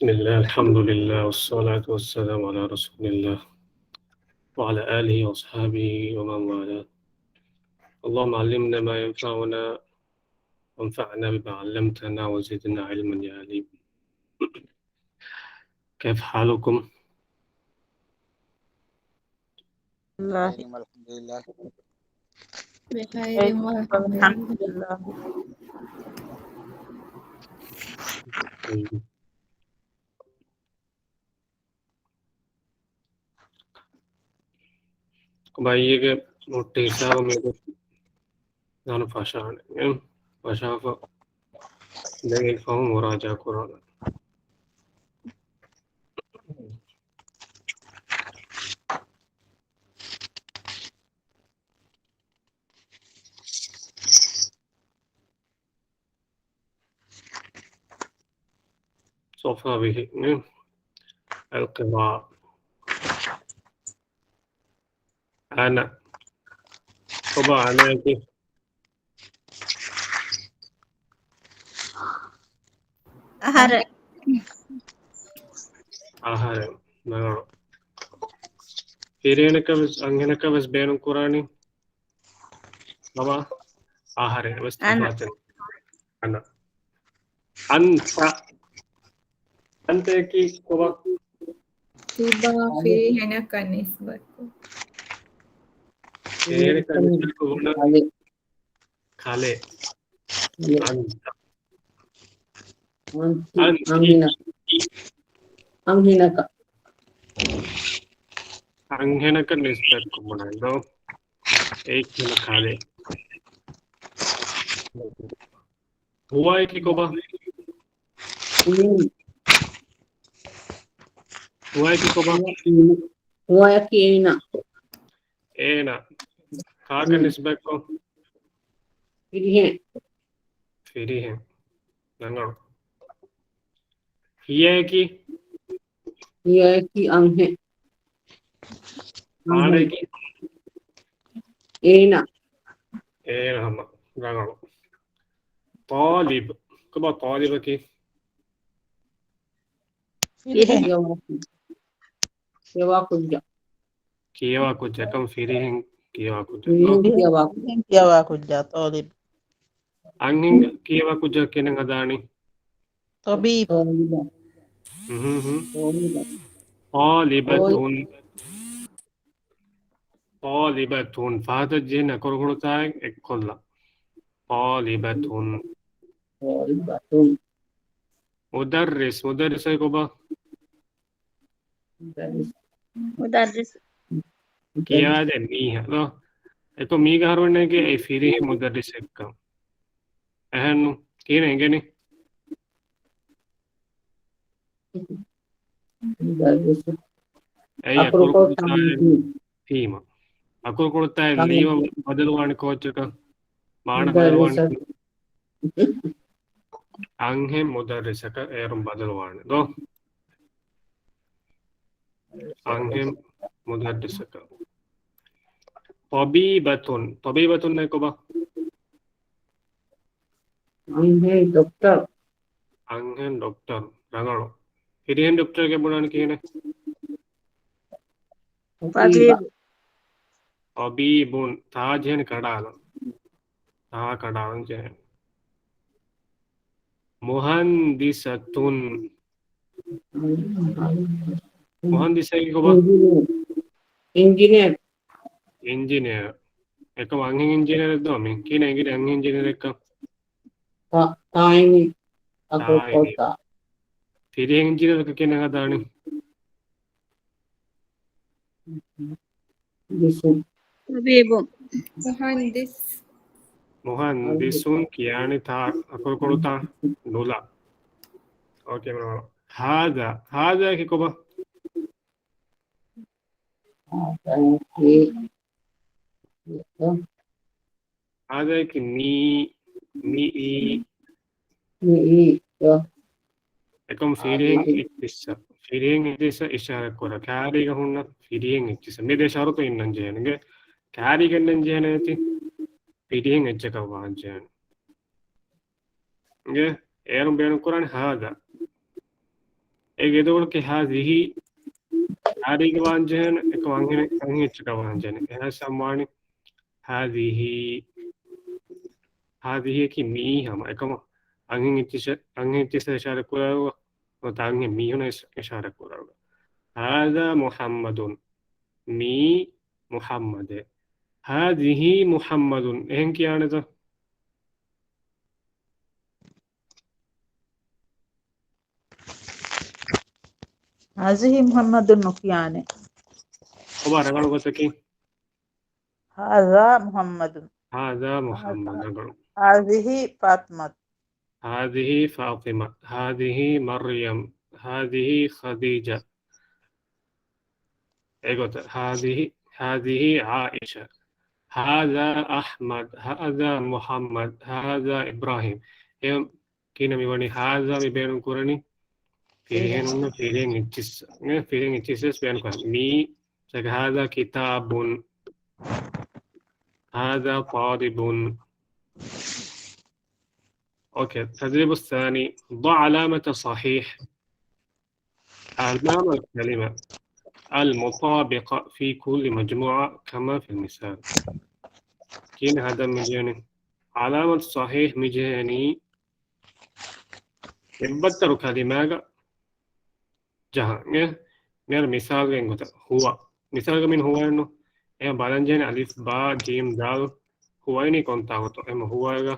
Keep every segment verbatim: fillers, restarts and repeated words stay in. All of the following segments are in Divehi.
بسم الله، الحمد لله، والصلاة والسلام على رسول الله، وعلى آله وأصحابه ومن والاه. اللهم علمنا ما ينفعنا، وانفعنا بما علمتنا، وزدنا علما يا عليم. كيف حالكم؟ الله. الحمد لله. بخير والحمد لله. ބައްޔެގެ މުއްޓި ހިސާބު މި ދަނު ފަށާނެ. ފަށާފަ ދެން ފަހު މުރާޖާ ކުރާނެ. صفى به القراءة. އަނަ. ކޮބާ އަނައަކީ؟ އަހަރެން. އަހަރެން. ނަގަޅު. ފިރިހެނަކަށް ވެސް، އަންހެނަކަށް ވެސް ބޭނުން ކުރާނީ. ބަބާ، އަހަރެން ވެސް އަން. ތަފާތެއް. އަން. އަންތަ. އަންތައަކީ ކޮބާ؟ ތިބާ ފިރިހެނަކަށް ނިސްބަތްކޮށް. ފިރިހެނަކަށް ނިސްބަތްކޮށް ކަލޭ. ކަލޭ. ކަލޭ. އަންތަ. އަންތި. އަންތި. އަންހެނަކަށް. އަންހެނަކަށް ނިސްބަތްކޮށް ބުނާނެ ދޯ. އެއީ ކަލޭ. ހުވާއަކީ ކޮބާ؟ އޭނަ. ހުވާއަކީ ކޮބާ؟ ހުވާއަކީ އޭނަ. އޭނަ. ކާކަށް ނިސްބަތްކޮށް؟ ފިރިހެން. ފިރިހެން. ރަނގަޅު. ހިޔައަކީ؟ ހިޔައަކީ އަންހެން. އާނައަކީ؟ އޭނަ. އޭނަ ހަމަ. ރަނގަޅު. ޠާލިބް. ކޮބާ ޠާލިބަކީ؟ ކިޔަވާ ކުއްޖާ. ކިޔަވާ ކުއްޖާ. އެކަމް ފިރިހެން ކިޔަވާ ކުއްޖާ. ފިރިހެން ކިޔަވާ ކުއްޖާ. ކިޔަވާ ކުއްޖާ، ޠާލިބް. އަންހެން ކިޔަވާ ކުއްޖާ ކިހިނެއް ހަދާނީ؟ ޠަބީބް. ހުން، ހުން. ޠާލިބަތުން. ޠާލިބަތުން. ފަހަތަށް ޖެހެން އަކުރުކޮޅުތާއެއް އެއްކޮށްލާ. ޠާލިބަތުން. މުދައްރިސް. މުދައްރިސް ކޮބާ؟ މުދައްރިސް. ކިޔާދެ މީހާ ދޯ. އެކޮ މީގަ ހަރުވަންނޭގެ އެ ފިރިހެން މުދައްރިސެއްކަން. އެހެންނު. ކިހިނެއް އެނގެނީ؟ މުދައްރިސް. އެއީ އަކުރުކޮޅު އަކުރުކޮޅު ތާއިން ތީމަ. އަކުރުކޮޅު ތާއިން ލީމަ ބަދަލުވާނެ ކޯޗަކަށް. މާނަ ބަދަލުވާނެ. މުދައްރިސަކަށް. އަންހެން މުދައްރިސަކަށް އޭރުން ބަދަލުވާނެ ދޯ؟ އަންހެން މުދައްރިސަކަށް. ޠަބީބަތުން. ޠަބީބަތުން ކޮބާ؟ އަންހެން ޑޮކްޓަރު. އަންހެން ޑޮކްޓަރު. ރަނގަޅު. ފިރިހެން ޑޮކްޓަރުގެ ބުނާނީ ކިހިނެއް؟ ޠަބީބު. ޠަބީބުން. ތާ ޖެހެން ކަޑާލަން. ތާ ކަޑާލަން ޖެހެން. މުހަންދިސަތުން. މުހަންދިސަކީ ކޮބާ؟ އިންޖިނިއަރ. އިންޖިނިއަރ. އެކަމް އަންހެން އިންޖިނިއަރެއް ދޯ މި؟ ކިހިނެއް އެނގި އަންހެން އިންޖިނިއަރެއްކަން؟ ތާ-، ތާއިން އަކުރު ތާއިން. ކޮށް ތާ. ފިރިހެން އިންޖިނިއަރަކަށް ކިހިނެއް ހަދާނީ؟ މުހަންދިސް. މުހަންދިސް. މުހަންދިސުން ކިޔާނީ ތާ އަކުރުކޮޅު ތާ ނުލާ. އޯކޭ، މަނާ. ހާދާ. ހާދާއަކީ ކޮބާ؟ ހާދާއަކީ މީ، މިއީ. މިއީ، އަ. އެކަމް ފިރިހެން އިއްޗިއްސަ. ފިރިހެން އިއްޗިއްސަ އިޝާރަތް ކުރާ. ކާރީގަ ހުންނަ ފިރިހެން އިއްޗިއްސަ. މި ދެ ޝަރުތު އިންނަން ޖެހޭނެ. ކާރީގަ އިންނަން ޖެހޭނެ އޭތި ފިރިހެން އެއްޗަކަށް ވާން ޖެހޭނެ. އޭރުން ބޭނުން ކުރާނެ ހާދާ. އޭގެ އެދުވަޅުކެ ހާޒިހީ ހާރީގެ ވާންޖެހޭނެ، އެކަމަކު އަންހެނެއް، އަންހެން އެއްޗަކަށް ވާންޖެހޭނެ. އެހާ ސަމްވާނީ ހާޒިހީ، ހާޒިހީއަކީ މިއީ ހަމަ. އެކަމަކު އަންހެން އެއްޗި-، އަންހެން އެއްޗިސް އިޝާރަ ކުރާ ނުވަތަ އަންހެން މީހުން އިޝާރަ ކުރާ. ހާޒާ މުޙައްމަދުން، މީ މުޙައްމަދެއް. ހާޒިހީ މުޙައްމަދުން އެހެން ކިޔާނެތަ؟ ހާޒިހީ މުޙައްމަދުން ނުކިޔާނެ. ކޮބާ ރަނގަޅު ގޮތަކީ؟ ހާޒާ މުޙައްމަދުން. ހާޒާ މުޙައްމަދު ރަނގަޅު. ހާޒިހީ ފާޠިމަތު. ހާޒިހީ ފާޠިމަ. ހާޒިހީ މަރްޔަމް. ހާޒިހީ ޚަދީޖަ. އެގޮތަށް. ހާޒިހީ، ހާޒިހީ ޢާއިޝަ. ހާޒާ އަޙްމަދު. ހާޒާ މުޙައްމަދު. ހާޒާ އިބްރާހީމް. އެ ކިހިނެއް މިވަނީ؟ ހާޒާ މި ބޭނުން ކުރަނީ ފިރިހެނުންނަށް، ފިރިހެން އެއްޗިސް، ފިރިހެން އެއްޗިސް ވެސް ބޭނުން ކުރަނީ. މީ، ހާޒާ ކިތާބުން، ހާޒާ ޠާލިބުން. އޯކޭ، التدريب الثاني، ضع علامة صحيح أمام الكلمة المطابقة في كل مجموعة كما في المثال. ކިހިނެއް ހަދަން މިޖެހެނީ؟ ޢަލާމަތު ޞަޙީޙް މިޖެހެނީ އެއްބައްތަރު ކަލިމާގަ ޖަހަން. އެ، މިހާރު މިސާލުގެ ގޮތަށް ހުވަ. މިސާލުގަ މިން ހުވައެއްނު. އެ ބަލަން ޖެހެނީ އަލިފް، ބާ، ޖީމް، ދާލު ހުވައިނީ ކޮންތާކުތޯ؟ އެމަ ހުވައިގަ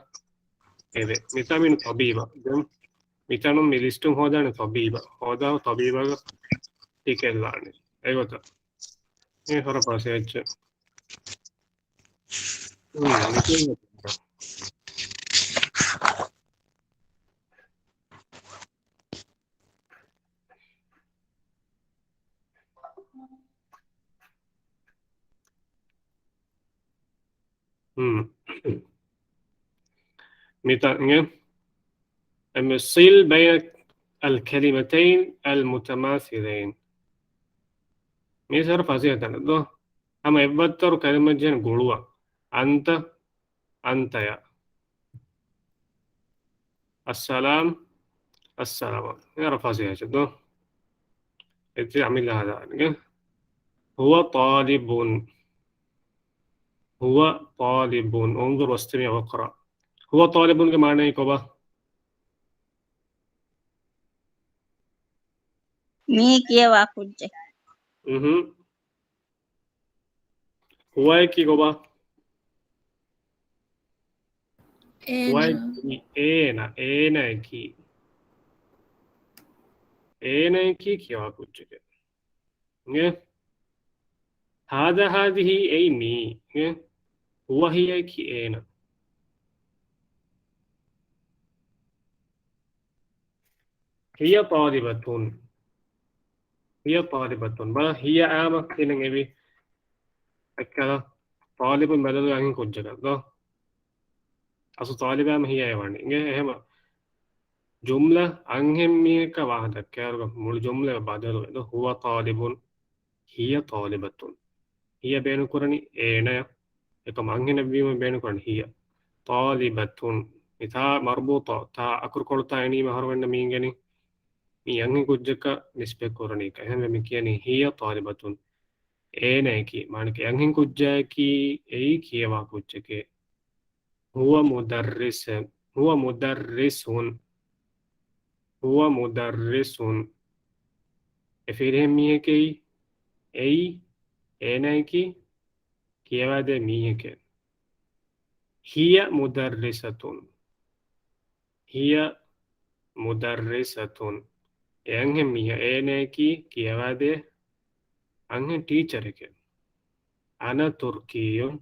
އެވެ. މިތާ މިން ތަބީބަ. ދެން މިތަނުން މި ލިސްޓުން ހޯދާނެ ތަބީބަ. ހޯދާ ތަބީބަގަ ޓިކެއްލާނެ. އެގޮތަށް. އެ ހަރަ ފަސޭހައެއްޗެއް. ހުން، މިތިން. ހުން. މިތަންގެ އެމެ ޞިލް ބައިނަ އަލް ކަލިމަތައިން އަލް މުތަމާސިލައިން. މީ ހަރަ ފަސޭހަ ތަނެއް ދޯ. ހަމަ އެއްބައްތަރު ކަލިމަ ޖެހެން ގުޅުވަ. އަންތަ، އަންތަޔަ. އައްސަލާމް، އައްސަލާމަ. މި ހަރަ ފަސޭހަ ދޯ. އެތި އަމިއްލަ ހަދާނެ. ހުވަ ޠާލިބުން. ހުވަ ޠާލިބުން. އުންޒުރް ވަސްތަމިޢް ވަޤްރަ. ހުވަ ޠާލިބުންގެ މާނައީ ކޮބާ؟ މީ ކިޔަވާ ކުއްޖެއް. އުހު. ހުވައަކީ ކޮބާ؟ އޭނަ. ހުވައަކީ އޭނަ، އޭނައަކީ. އޭނައަކީ ކިޔަވާ ކުއްޖެކެ. އެ؟ ހާދަ ހާދިހީ އެއީ މީ. އެ؟ ހުވަ ހިޔައަކީ އޭނަ. ހިޔަ ޠާލިބަތުން. ހިޔަ ޠާލިބަތުން. ބަލަ، ހިޔަ އާމަ ކިހިނެއް އެވީ؟ އެއްކަލަ، ޠާލިބުން ބަދަލު އަންހެން ކުއްޖަކަށް ދޯ؟ އަސްލު ޠާލިބާމަ ހިޔައޭ ވަނީ. އިނގޭ އެހެމަ ޖުމްލަ އަންހެން މީހަކަށް ވާހަކަ ދައްކާއިރުގަ މުޅި ޖުމްލަ ބަދަލުވޭ ދޯ؟ ހުވަ ޠާލިބުން. ހިޔަ ޠާލިބަތުން. ހިޔަ ބޭނުންކުރަނީ އޭނަޔަށް. އެކަމް އަންހެނެއްވީމަ ބޭނުންކުރަނީ ހިޔަ. ޠާލިބަތުން. މިތާ މަރުބޫޠާ، ތާ އަކުރުކޮޅުތާ އިނީމަ އަހަރުމެންނަށް މި އިނގެނީ. މީ އަންހެން ކުއްޖަކަށް ނިސްބަތް ކުރަނީ. އެހެންވެ މި ކިޔަނީ ހިޔަ ޠާލިބަތުން. އޭނައަކީ، މާނައަކީ އަންހެން ކުއްޖާއަކީ އެއީ ކިޔަވާ ކުއްޖެކޭ. ހުވަ މުދައްރިސެ-، ހުވަ މުދައްރިސުން. ހުވަ މުދައްރިސުން. އެ ފިރިހެން މީހެކޭ. އެއީ، އޭނައަކީ ކިޔަވާދޭ މީހެކޭ. ހިޔަ މުދައްރިސަތުން. ހިޔަ މުދައްރިސަތުން. އެ އަންހެން މީހާ އޭނައަކީ ކިޔަވާދޭ އަންހެން ޓީޗަރެކޭ. އަނަ ތުރްކިއްޔުން.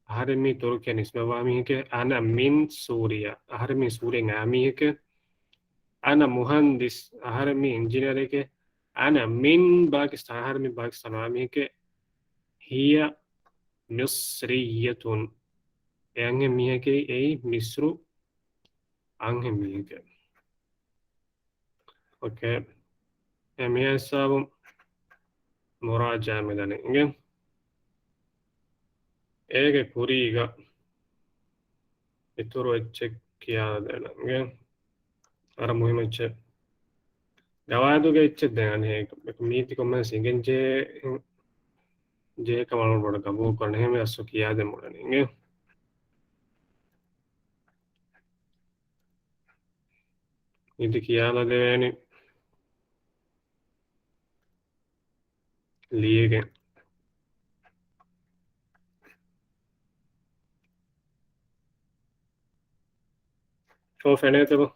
އަހަރެން މީ ތުރުކިއަށް ނިސްބަތްވާ މީހެކޭ. އަނަ މިން ސޫރިޔާ. އަހަރެން މީ ސޫރިއަށް އައި މީހެކޭ. އަނަ މުހަންދިސް. އަހަރެން މީ އިންޖިނިއަރެކޭ. އަނަ މިން ބާކިސްތާން. އަހަރެން މީ ބާކިސްތާނު އައި މީހެކޭ. ހިޔަ މިޞްރިއްޔަތުން. އެ އަންހެން މީހަކީ އެއީ މިޞްރު އަންހެން މީހެކޭ. އޯކޭ. އެ މިހާ ހިސާބުން މުރާޖާ މިދަނީ އިނގޭ. އޭގެ ކުރީގަ އިތުރު އެއްޗެއް ކިޔާދޭނަން އިނގޭ. ވަރަށް މުހިއްމު އެއްޗެއް. ގަވާއިދުގެ އެއްޗެއް ދެން އަނެއް މީތި ކޮންމެސް އިނގެން ޖެހޭ، ޖެހޭ ކަމަށް ބޮޑަށް ގަބޫލު ކުރަން. އެހެންވެ އަސްލު ކިޔާދެން ބުނަނީ އިނގޭ. މީތި ކިޔާލަދެވޭނެ ލިޔެގެން. ޝޯ ފެނޭތަ ބަ؟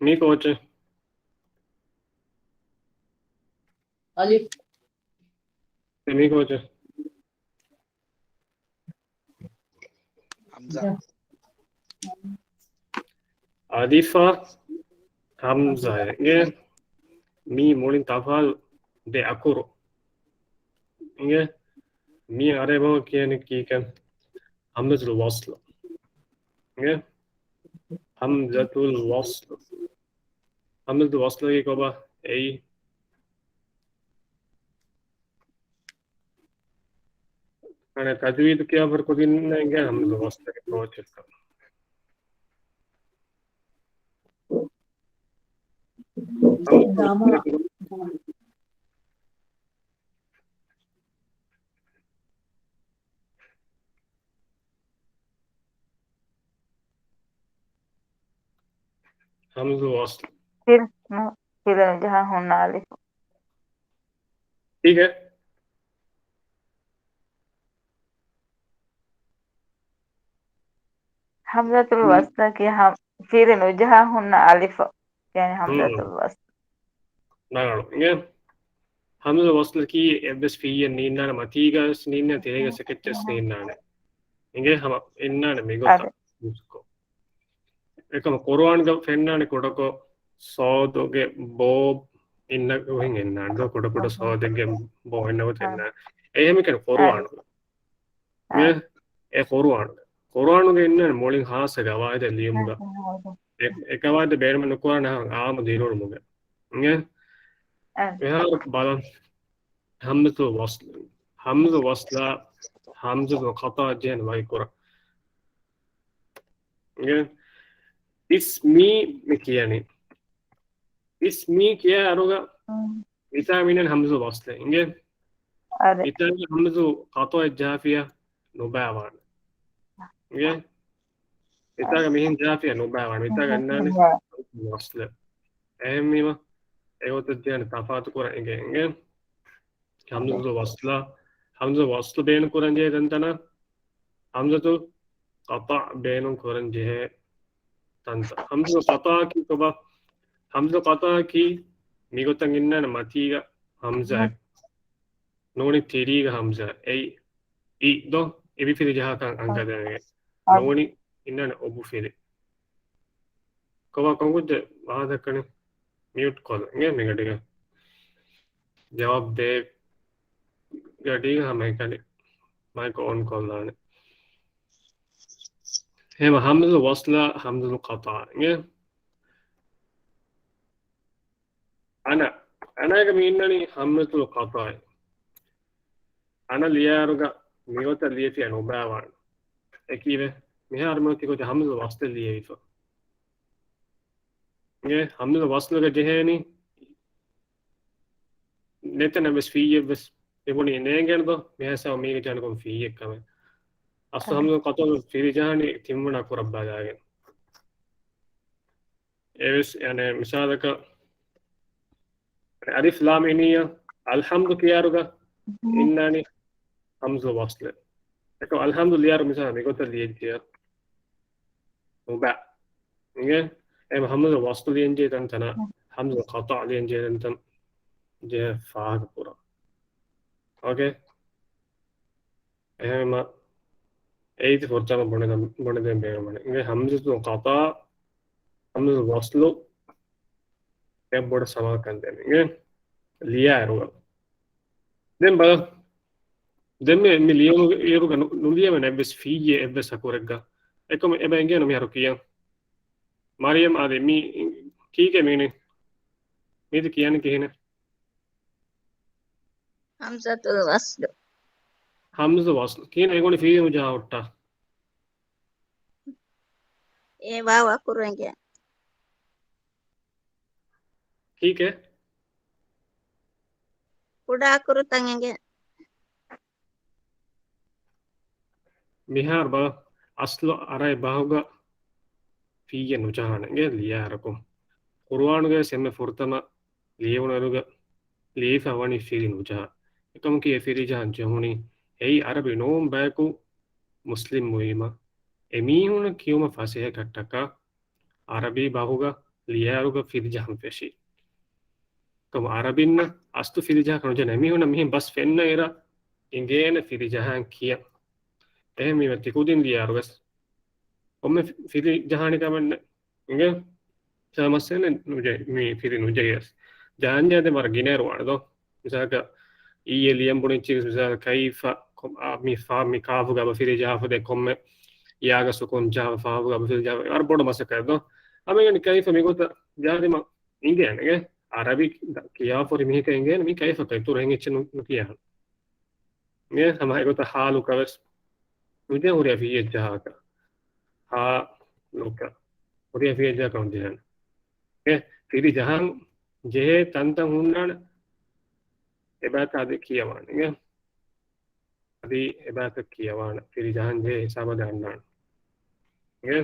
މީ ކޯޗެއް؟ އަލިފް. އެ މީ ކޯޗެއް؟ ހަމްޒާ. އަލިފާ ހަމްޒާ އިނގޭ. މީ މުޅިން ތަފާތު ދެ އަކުރު އިނގޭ. މީ އަރަބިން ކިޔަނީ ކީކަން؟ ހަމްޒަތުލް ވަޞްލު އިނގޭ. ހަމްޒަތުލް ވަޞްލު. ހަމްޒަތުލް ވަޞްލަކީ ކޮބާ؟ އެއީ އަނެއް ތަޖްވީދު ކިޔާފަރު ކުދިންނަށް އިނގޭ ހަމްޒަތުލް ވަޞްލަކީ ކޯޗެއްކަން. ދާމާ. ހަމްޒަ ވަޞްލު. ފިލް، ނު، ފިލެއް ނުޖަހާ ހުންނަ އަލިފު. ހީގެ؟ ހަމްޒަތުލް މް. ވަޞްލަކީ ހަމް، ފިލެއް ނުޖަހާ ހުންނަ އަލިފު. ޔަޢުނީ ހަމްޒަތުލް މް. ވަޞްލު. ރަނގަޅު. އިނގޭ؟ ހަމްޒަ ވަޞްލަކީ އެއްވެސް ފިއްޔެއް ނީންނާނެ، މަތީގަ ވެސް ނީންނާނެ، ތެރޭގަ ވެސް އެކައްޗެއް ވެސް ނީންނާނެ. އިނގޭ؟ ހަމަ އިންނާނެ މިގޮތަށް. އަދެ. އެކަމަ ޤުރުއާންގަ ފެންނާނެ ކުޑަކޮށް ޞާދުގެ ބޯ އިންނަ ގޮތް އިންނާނެ. ދޯ ކުޑަ ކުޑަ ޞާދެއްގެ ބޯ އިންނަ ގޮތް އާ. އިންނާނެ. އެހެން މިކަން ޤުރުއާން. އާ. މި އާ. އެ ޤުރުއާން. ޤުރުއާންގެ އިންނާނެ މުޅިން ޚާއްޞަ ގަވާއިދެއް ލިޔުމުގަ. އާ. އެ، އެ ގަވާއިދެއް ބޭނުމެއް ނުކުރާނެ އާއްމު ދިރިއުޅުމުގެ. އިނގޭ؟ އާ. މިހާރު ބަލަން. ހަމްޒަތުލް ވަޞްލު. ހަމްޒަ ވަޞްލާ، ހަމްޒަތުލް ޤަޠާ ޖެހޭނެ ވަކިކުރަން. އިނގޭ؟ އިސްމީ މި ކިޔަނީ. އިސްމީ ކިޔާ އަރުގަ މް. މިތާ މިނަން ހަމްޒަ ވަޞްލެއް. އިނގޭ؟ އަދެ. މިތާ ހަމްޒަ ޤަޠާ ޖާފިޔާ ނުބާވާނެ. އިނގޭ؟ މިތާގަ މިހެން ޖާފިޔާ ނުބާވާނެ. މިތާގަ އިންނާނެ ވަޞްލެއް. އެހެންވީމަ، އެގޮތަށް ޖެހޭނެ ތަފާތު ކުރަން އިނގޭ، އިނގޭ؟ ހަމްޒަތުލް ވަޞްލާ، ހަމްޒަ ވަޞްލު ބޭނުން ކުރަން ޖެހޭ ތަންތަނަށް، ހަމްޒަތުލް ޤަޠާ ބޭނުން ކުރަން ޖެހޭ ތަންތަން. ހަމްޒަތުލް ޤަޠާއަކީ ކޮބާ؟ ހަމްޒަތުލް ޤަޠާއަކީ މިގޮތަށް އިންނާނެ މަތީގަ ހަމްޒާއެއް. ނޫނީ ތިރީގަ ހަމްޒާ. އެއީ އި ދޯ؟ އިބިފިލި ޖަހާކަށް އަންގަދޭނެ. އަ. ނޫނީ އިންނާނެ އޮބުފިލި. ކޮބާ ކޮންކުއްޖެއް ވާހަކަދައްކަނީ؟ މިއުޓް ކޮށްލަ. އިނގޭ މިގަޑީގަ. ޖަވާބު ދޭ ގަޑީގަ ހަމައެކަނި މައިކު އޮން ކޮށްލާނެ. ހޭމަ ހަމްޒަ ވަޞްލާ ހަމްޒަ ޤަޠާ. އިނގޭ؟ އަނަ. އަނާގަ މި އިންނަނީ ހަމްޒަތުލް ޤަޠާއެއް. އަނަ ލިޔާއިރުގަ މިގޮތަށް ލިޔެފިޔާ ނުބާވާނެ. އެކީވެ، މިހާރު މިއޮތީ ކޯޗެއް ހަމްޒަ ވަޞްލެއް ލިޔެވިފަ. އިނގޭ ހަމްޒަ ވަޞްލުގަ ޖެހޭނީ ނެތަނަށް ވެސް ފިއްޔެއް ވެސް ތިބުނީ ނޭނގޭނެ ދޯ؟ މިހާ ހިސާބަށް މީގަ ޖަހާނެ ކޮން ފިއްޔެއް ކަމެއް. އަސްލު އަދެ. ހަމްޒަ ޤަޠާ ފިރި ޖަހާނީ ތިންވަނަ އަކުރަށް ބަލާގެން. އެވެސް، ޔަޢުނީ، މިސާލަކަށް، އަލިފް ލާމް އިނީއަށް އަލްޙަމްދު ކިޔާއިރުގަ މް. އިންނާނީ ހަމްޒަ ވަޞްލެއް. އެކަމް އަލްޙަމްދު ލިޔާއިރު މިސާލަށް މިގޮތަށް ލިޔެއްޖެޔާ ނުބާ. އިނގޭ؟ އެހެން ހަމްޒަ ވަޞްލު ލިޔަންޖެހޭ ތަންތަނަށް، މް. ހަމްޒަ ޤަޠާ ލިޔަންޖެހޭ ތަންތަން ޖެހޭ ފާހަގަކުރަން. އޯކޭ؟ އެހެންވީމަ، އެއީ ފުރަތަމަ ބުނެދެން، ބުނެދޭން ބޭނުންވަނީ. އިނގޭ ހަމްޒަތުލް ޤަޠާ، ހަމްޒަ ވަޞްލު، އެއް ބޮޑަށް ސަމާލުކަން ދޭން. އިނގޭ ލިޔާއިރުގަ. ދެން ބަލަ. ދެން މި، މި ލިޔުމުގެ އިރުގަ ނު، ނުލިޔެވޭނެ އެއްވެސް ފިއްޔެއް އެއްވެސް އަކުރެއްގަ. އެކަމަ އެބަ އެނގޭނު މިހާރު ކިޔަން. މަރިޔަމް އާދެ މި ކީކޭ މީނި؟ މީތި ކިޔަނީ ކިހިނެއް؟ ހަމްޒަތުލް ވަސްލު. ހަމްޒަ ވަސްލު. ކިހިނެއް އެގޮނޑި ފިރި ނުޖަހާ ހުއްޓާ؟ އެ ވާވް އަކުރު އެނގޭ. ކީކޭ؟ ކުޑަ އަކުރުތައް އެނގޭ. މިހާރު ބަލަ، އަސްލު އަރަބި ބަހުގަ ފިއްޔެއް ނުޖަހާނެ އެނގޭ ލިޔާއިރަކު. ޤުރުއާނުގައި އެންމެ ފުރަތަމަ ލިޔެވުނުއިރުގަ ލިޔެފަ ވަނީ ފިރި ނުޖަހާ. އެކަމަކީ އެ ފިރި ޖަހަން ޖެހުނީ އެއީ އަރަބި ނޫން ބަޔަކު މުސްލިމް ވީމަ، އެ މީހުން ކިޔުމަށް ފަސޭހަ ކަށްޓަކާ އަރަބި ބަހުގަ ލިޔާއިރުގަ ފިރި ޖަހަން ފެށީ. ކަމު އަރަބިންނަށް އަސްލު ފިރި ޖަހާކަށް ނުޖެހޭ. މީހުންނަށް މިހެން ބަސް ފެންނަ އިރަށް އިނގޭނެ ފިރި ޖަހާން ކިޔަން. އެހެންވީމަ ތި ކުދިން ލިޔާއިރުވެސް ކޮންމެ ފި-، ފިރި ޖަހާނެ ކަމެއް ނެތް. އިނގޭ؟ ސަ މައްސަލައެއް ނުޖެހޭ، މި ފިރި ނުޖެހިޔަސް. ޖަހަންޖެހޭ ދެން ވަރަށް ގިނައިރު ވާނެ ދޯ. މިސާލަކަށް އިއްޔެ ލިޔަން ބުނިއްޗި މިސާލަކަށް ކައިފަ ކޮ-، އާ، މި ފާ، މި ކާފުގަ ބަ ފިރި ޖަހާފަ ދެ ކޮންމެ ޔާގަ ސުކޫން ޖަހާފަ ފާފުގަ ބަ ފިރި ޖަހާފަ ވަރަށް ބޮޑު މަސައްކަތެއް ދޯ. އަމެގަނޑި ކައިފަ މިގޮތަށް ޖަހާދިމަ އިނގޭނެ އިނގޭ. އަރަބި ކިޔާފަ ހުރި މީހަކަށް އިނގޭނެ މި ކައިފަ ކައިތުރު ހެން އެއްޗެއް ނު-، ނުކިޔާ. މި ހަމަ އެގޮތަށް ހާލުކަ ވެސް ނުޖެހޭ ހުރިހާ ފިއްޔެއް ޖަހާކަށް. ހާލުކަ. ހުރިހާ ފިއްޔެއް ޖަހާކަށް ނުޖެހޭނެ. އެ ފިރި ޖަހަން ޖެހޭ ތަންތަން ހުންނާނެ. އެބައިތަ އަދި ކިޔަވާނެ. އިނގޭ؟ އަދި އެބައިތަ ކިޔަވާނެ. ފިރި ޖަހަން ޖެހޭ ހިސާބަށް އަންނާނެ. އިނގޭ؟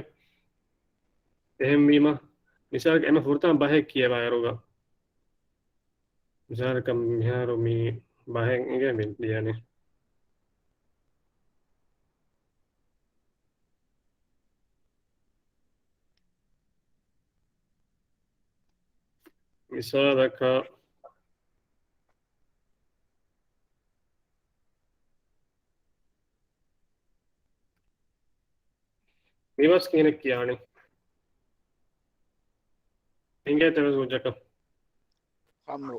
އެހެންވީމަ، މިސާލަކަށް އެންމެ ފުރަތަމަ ބަހެއް ކިޔަވާއިރުގަ، މިސާލަކަށް މިހާރު މި ބަހެއް އިނގޭ މި ލިޔަނީ. މިސާލަކަށް މިބަސް ކިހިނެއް ކިޔާނީ؟ އިނގޭތަ ވެސް ހުއްޖަކަށް؟ ޚަމްރު.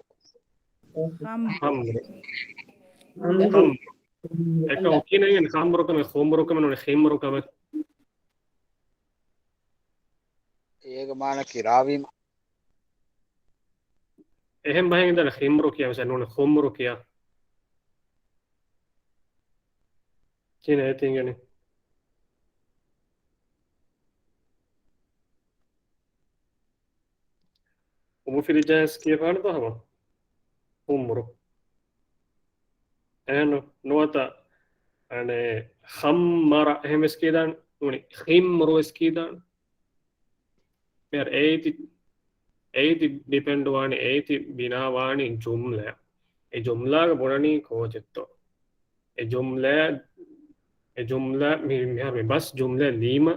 ޚަމްރު. ޚަމްރު. އެކަމަކު ކިހިނެއް ޚަމްރު ކަމެއް، ޚުމްރު ކަމެއް ނޫނީ ޚިމްރު ކަމެއް. އޭގެ މާނައަކީ ރާވީމަ. އެހެން ބަހެއް އިންދާނެ ޚިމްރު ކިޔާ، މިސާލު ނޫނީ ޚުމްރު ކިޔާ. ކިހިނެއް އޭތި އިނގޭނީ؟ އުމު ފިރިޖާ ވެސް ކިޔަވާނެ ދޯ ހަމަ. އުމުރު. އެހެން ނުވަތަ، އަނެއް، ޚައްމަރަ އެހެން ވެސް ކިޔަދާނެ. ނޫނީ ޚިމްރު ވެސް ކިޔަދާނެ. މިހާރު އޭތި، އޭތި ޑިޕެންޑް ވާނީ، އޭތި ބިނާ ވާނީ ޖުމްލަ. އެ ޖުމްލާގަ ބުނަނީ ކޯޗެއްތޯ؟ އެ ޖުމްލަ، އެ ޖުމްލަ މި-، މިހާރު މި ބަސް ޖުމްލަ ލީމަ،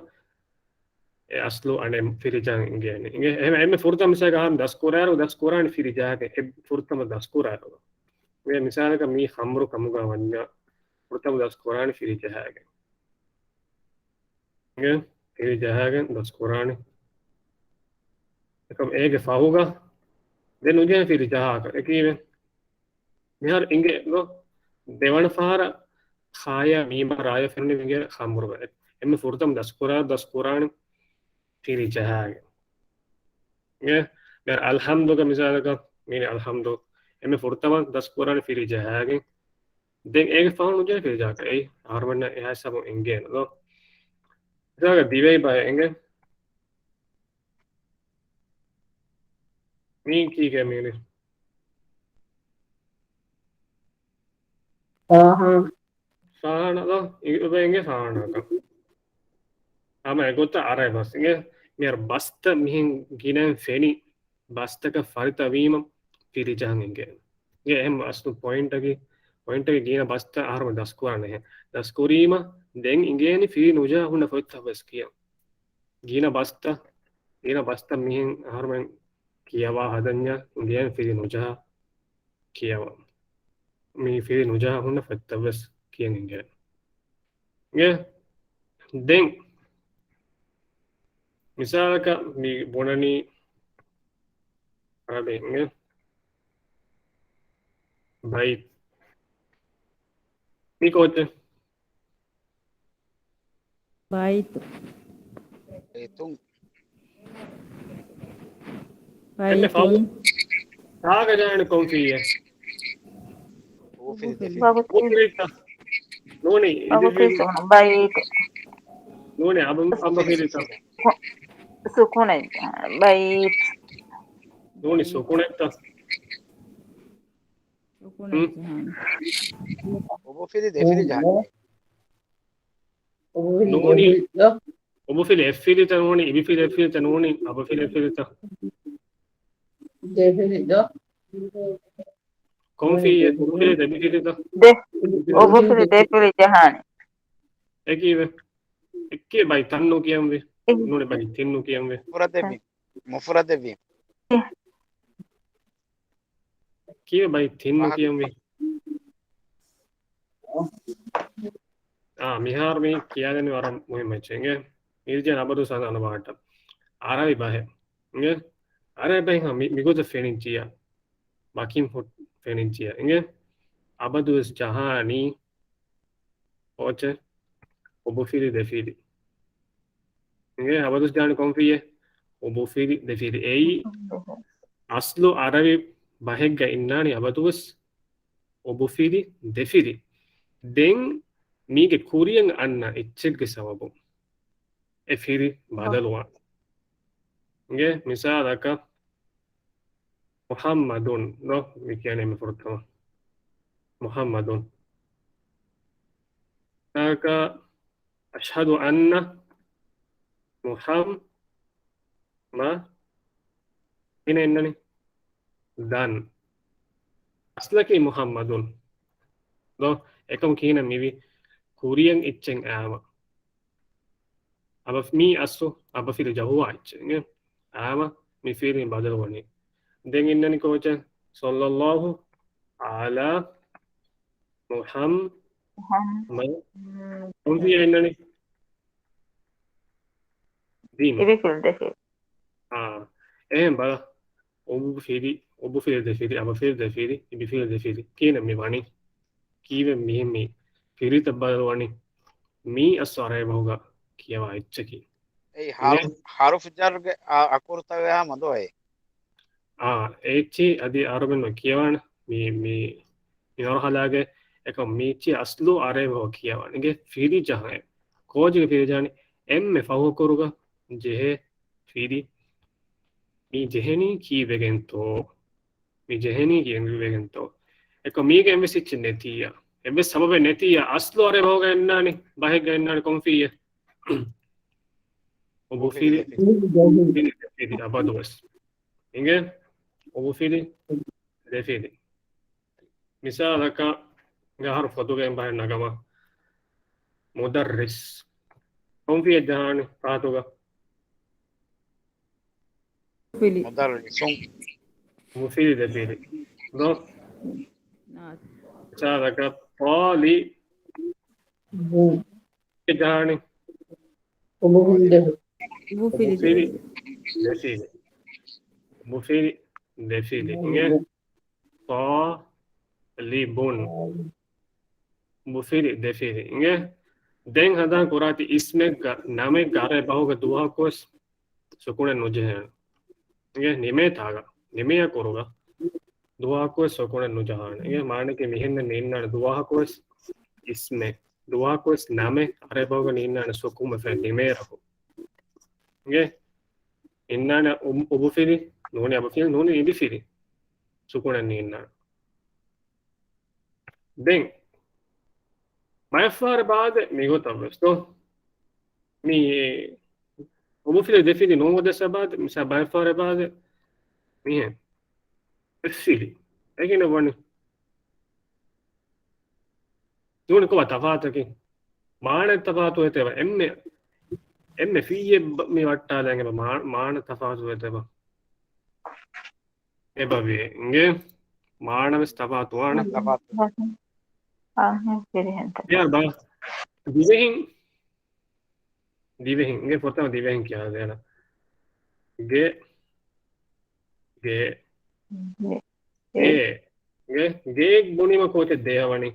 އެ އަސްލު އަނެއް ފިރިޖާ އިނގޭނެ. އިނގޭ، އެހެން، އެންމެ ފުރަތަމަ މިސާލަކަށް އަހަރު ދަސްކުރާއިރު، ދަސްކުރާނެ ފިރިޖާގެ އެ ފުރަތަމަ ދަސްކުރާއިރު. އިނގޭ، މިސާލަކަށް މީ ޚަމްރު ކަމުގަ ވަންޏާ، ފުރަތަމަ ދަސްކުރާނެ ފިރިޖަހާގެ. އިނގޭ، ފިރިޖަހާގެން ދަސްކުރާނެ. އެކަމް އޭގެ ފަހުގަ ދެން ނުޖެހޭ ފިރިޖަހާކަށް. އެކީވެ. މިހާރު އިނގޭ ގޮ ދެވަނަ ފަހަރަށް ޚާޔާ މީމާ ރާޔާ ފެނުނީ އިނގޭ ޚަމްރުގަ. އެންމެ ފުރަތަމަ ދަސްކުރާ، ދަސްކުރާނެ ފިރިޖަހާގެ. އިނގޭ؟ މިހާރު އަލްޙަމްދުގަ މިސާލަކަށް މީނީ އަލްޙަމްދު. އެންމެ ފުރަތަމަ ދަސްކުރާނެ ފިރިޖަހާގެ. ދެން އޭގެ ފަހުން ނުޖެހޭ ފިރިޖަހާކަށް. އެއީ އަހަރުމެންނަށް އެހާ ހިސާބުން އެނގޭނެ ދޯ. މިސާލަކަށް ދިވެހި ބަހެއް އިނގޭ. މީ ކީކޭ މީނީ؟ ފާހާނަ. ފާހާނަ ދޯ؟ އި-، އެބަ އިނގޭ ފާހާނަކަށް. ހަމަ އެގޮތަށް އަރަބި ބަސް އިނގޭ. މިހާރު ބަސްތައް މިހެން ގިނައިން ފެނި ބަސްތަކަށް ފަރިތަވީމަ ފިރިޖަހަން އިނގޭ. އެ އެހެން އަސްލު ޕޮއިންޓަކީ، ޕޮއިންޓަކީ ގިނަ ބަސްތައް އަހަރުމެން ދަސްކުރާނެހެން. ދަސްކުރީމަ ދެން އިނގޭނީ ފިރި ނުޖަހާ ހުންނަ ފޮތްތައް ވެސް ކިޔަން. ގިނަ ބަސްތައް، ގިނަ ބަސްތައް މިހެން އަހަރުމެން ކިޔަވާ ހަދަންޏާ އިނގޭނެ ފިރި ނުޖަހާ ކިޔަވާ. މި ފިރި ނުޖަހާ ހުންނަ ފޮތްތައް ވެސް ކިޔަން އިނގޭ. އިނގޭ؟ ދެން މިސާލަކަށް މި ބުނަނީ އަރަބިން އިނގޭ؟ ބައިތު. މީ ކޯޗެއް؟ ބައިތު. ބައިތުން. އެންމެ ފަހު. ބައިތުން. ތާގަ ޖާނި ކޮން ފިރިއެއް؟ އުބުފިލި ދެފިލި. އުބުފިލިތަ؟ ނޫނީ އުބުފިލި ބައިތު. ނޫނީ އަބަ އަބަފިލިތަ؟ ސުކުނެއް ބައިތު. ނޫނީ ސުކުނެއްތަ؟ އުބުފިލި ދެފިލި ޖަހާނެ. ނޫނީ އުބުފިލި އެއްފިލިތަ ނޫނީ އިބިފިލި އެއްފިލިތަ ނޫނީ އަބަފިލި އެއްފިލިތަ؟ ކޮން ފިރިއެއް؟ އުބުފިލި ދެފިލިތަ؟ އުބުފިލި ދެފިލި ޖަހާނެ. އެކީވެ؟ އެއްކޭ ބައި ތަންނު ކިޔަންވީ. ނޫނީ ބައި ތިންނު ކިޔަންވީ. މުފުރަދެއްވީ. މުފުރަދެއްވީ. ކީވެ ބައި ތިންނު ކިޔަންވީ. އާ، މިހާރު މި ކިޔާދެނީ ވަރަށް މުހިއްމު އެއްޗެއް. އިރްޖާން އަބަދު ސަދާ ނުބާޓަ. އަރަބި ބަހެއް. އަރަބި ބަހެއް މި، މިގޮތަށް ފެނިއްޖިއްޔާ. ވަކިން ފެނިއްޖިއްޔާ. އަބަދުވެސް ޖަހާނީ ކޯޗެއް؟ އުބުފިލި ދެފިލި. އިނގޭ އަބަދުވެސް ޖާނި ކޮން ފިރިއެއް؟ އުބުފިލި ދެފިލި. އެއީ އަސްލު އަރަބި ބަހެއްގަ އިންނާނީ އަބަދުވެސް އުބުފިލި ދެފިލި. ދެން މީގެ ކުރިޔަށް އަންނަ އެއްޗެއްގެ ސަބަބުން އެ ފިރި ބަދަލުވާނެ. އިނގޭ މިސާލަކަށް، މުޙައްމަދުން ނޯ މި ކިޔަނީ މި ފުރަތަމަ. މުޙައްމަދުން. ތާކަ އަޝްހަދު އަންނަ މުޙައްމަ ގިނަ އިންނަނީ. ދަން. އަސްލަކީ މުޙައްމަދުން. ދޯ އެކަމް ކިހިނެއް މިވީ ކުރިޔަށް އެއްޗެއް އައިމަ. އަބަ މީ އަސްލު އަބަފިލި ޖަހުވާ އެއްޗެއް. އައިމަ މި ފިރިން ބަދަލުވަނީ. ދެން އިންނަނީ ކޯޗެއް؟ ޞައްލައްލާހު ޢަލާ މުޙައްމަ. ކޮން ފިރިއެއް އިންނަނީ؟ ދީމަ. އިބިފިލް ދެފިލް. އާ. އެހެން ބަލަ. އުބުފިލި، އުބުފިލި ދެފިލި، އަބަފިލި ދެފިލި، އިބިފިލި ދެފިލި. ކިހިނެއް މި ވަނީ؟ ކީއްވެ މިހެން މި ފިރިތައް ބަދަލުވަނީ؟ މީ އަސްލު އަރަބި ބަހުގަ ކިޔަވާ އެއްޗަކީ. އެއީ ހަރު، ހަރުފު ޖައްރުގެ އަ، އަކުރުތައް ވެހާ މަދޯ އެ. އާ، އެއްޗި އަދި އަރަބިން ކިޔަވާނެ މި، މި، މި މަރުހަލާގެ އެކަމް މީ އެއްޗި އަސްލު އަރަބި ބަހު ކިޔަވާނެ. އިނގޭ ފިރި ޖަހަން. ކޯޗެއްގެ ފިރި ޖަހަން އެންމެ ފަހު ކުރުގަ ޖެހޭ ފިރި. މި ޖެހެނީ ކީއްވެގެންތޯ؟ މި ޖެހެނީ ކީއްވެގެންތޯ؟ އެކަމް މީގެ އެއްވެސް އެއްޗެއް ނެތިއްޔާ. އެއްވެސް ސަބަބެއް ނެތިއްޔާ. އަސްލު އަރަބި ބަހުގަ އިންނާނެ، ބަހެއްގަ އިންނާނެ ކޮން ފިރިއެއް؟ އުބުފިލި. އުބުފިލި އަބަދުވެސް. އިނގޭ؟ އުބުފިލި ދެފިލި. މިސާލަކަށް އަހަރު ފޮތުގެ އެއް ބަހެއް ނަގަމާ. މުދައްރިސް. ކޮން ފިރިއެއް ޖަހާނީ ފަހަތުގަ؟ މުދައްރިސުން. އުބުފިލި ދެފިލި. ދޯ؟ މިސާލަކަށް ޠާލި. ޖަހާނީ. އުބުފިލި ދެފިލި. އުބުފިލި ދެފިލި. އުބުފިލި ދެފިލި. އިނގޭ؟ ޠާލިބުން. އުބުފިލި ދެފިލި. އިނގޭ؟ ދެން ހަނދާން ކުރާތި އިސްމެއްގަ، ނަމެއްގަ އަރަބި ބަހުގަ ދުވަހަކުވެސް ސުކުނެއް ނުޖެހޭނެ. އިނގޭ؟ ނިމޭތާގަ، ނިމޭ އަކުރުގަ ދުވަހަކުވެސް ސުކުނެއް ނުޖަހާނެ. އިނގޭ؟ މާނައަކީ މިހެން އިންނާނެ ދުވަހަކުވެސް އިސްމެއް. ދުވަހަކުވެސް ނަމެއް އަރަބި ބަހުގަ ނިންނާނެ ސުކުންވެފަ ނިމޭއިރަކު. އިނގޭ؟ އިންނާނެ އު، އުބުފިލި، ނޫނީ އަބަފިލި، ނޫނީ އިބިފިލި. ސުކުނެއް ނިންނާނެ. ދެން ބައެއްފަހަރަށް ބާދެ މިގޮތަށްވެސް ދޯ. މި އުބުފިލި ދެފިލި ނޫން ހުދަސް ބާދެ، މިސާ ބައެއްފަހަރަށް ބާދެ މިހެން. އެއްފިލި. އެގިނަ ވަނީ. ނޫނީ ކޮބާ ތަފާތަކީ؟ މާނަ ތަފާތު ވޭތެބަ. އެންމެ، އެންމެ ފިއްޔެއް މި ވައްޓާލަން އެބަ މާ، މާނަ ތަފާތު ވޭތެބަ. އެބަވޭ. އިނގޭ މާނަވެސް ތަފާތުވާނެ. ތަފާތު. އާ، ހެން ފިރިހެން ތަފާތު. ދިވެހިން، ދިވެހިން. އިނގޭ ފުރަތަމަ ދިވެހިން ކިޔާދޭނަ. ގެ، ގެ، ގެ. ގެ. ގެ، ގެ ބުނީމަ ކޯޗެއް ދޭހަވަނީ؟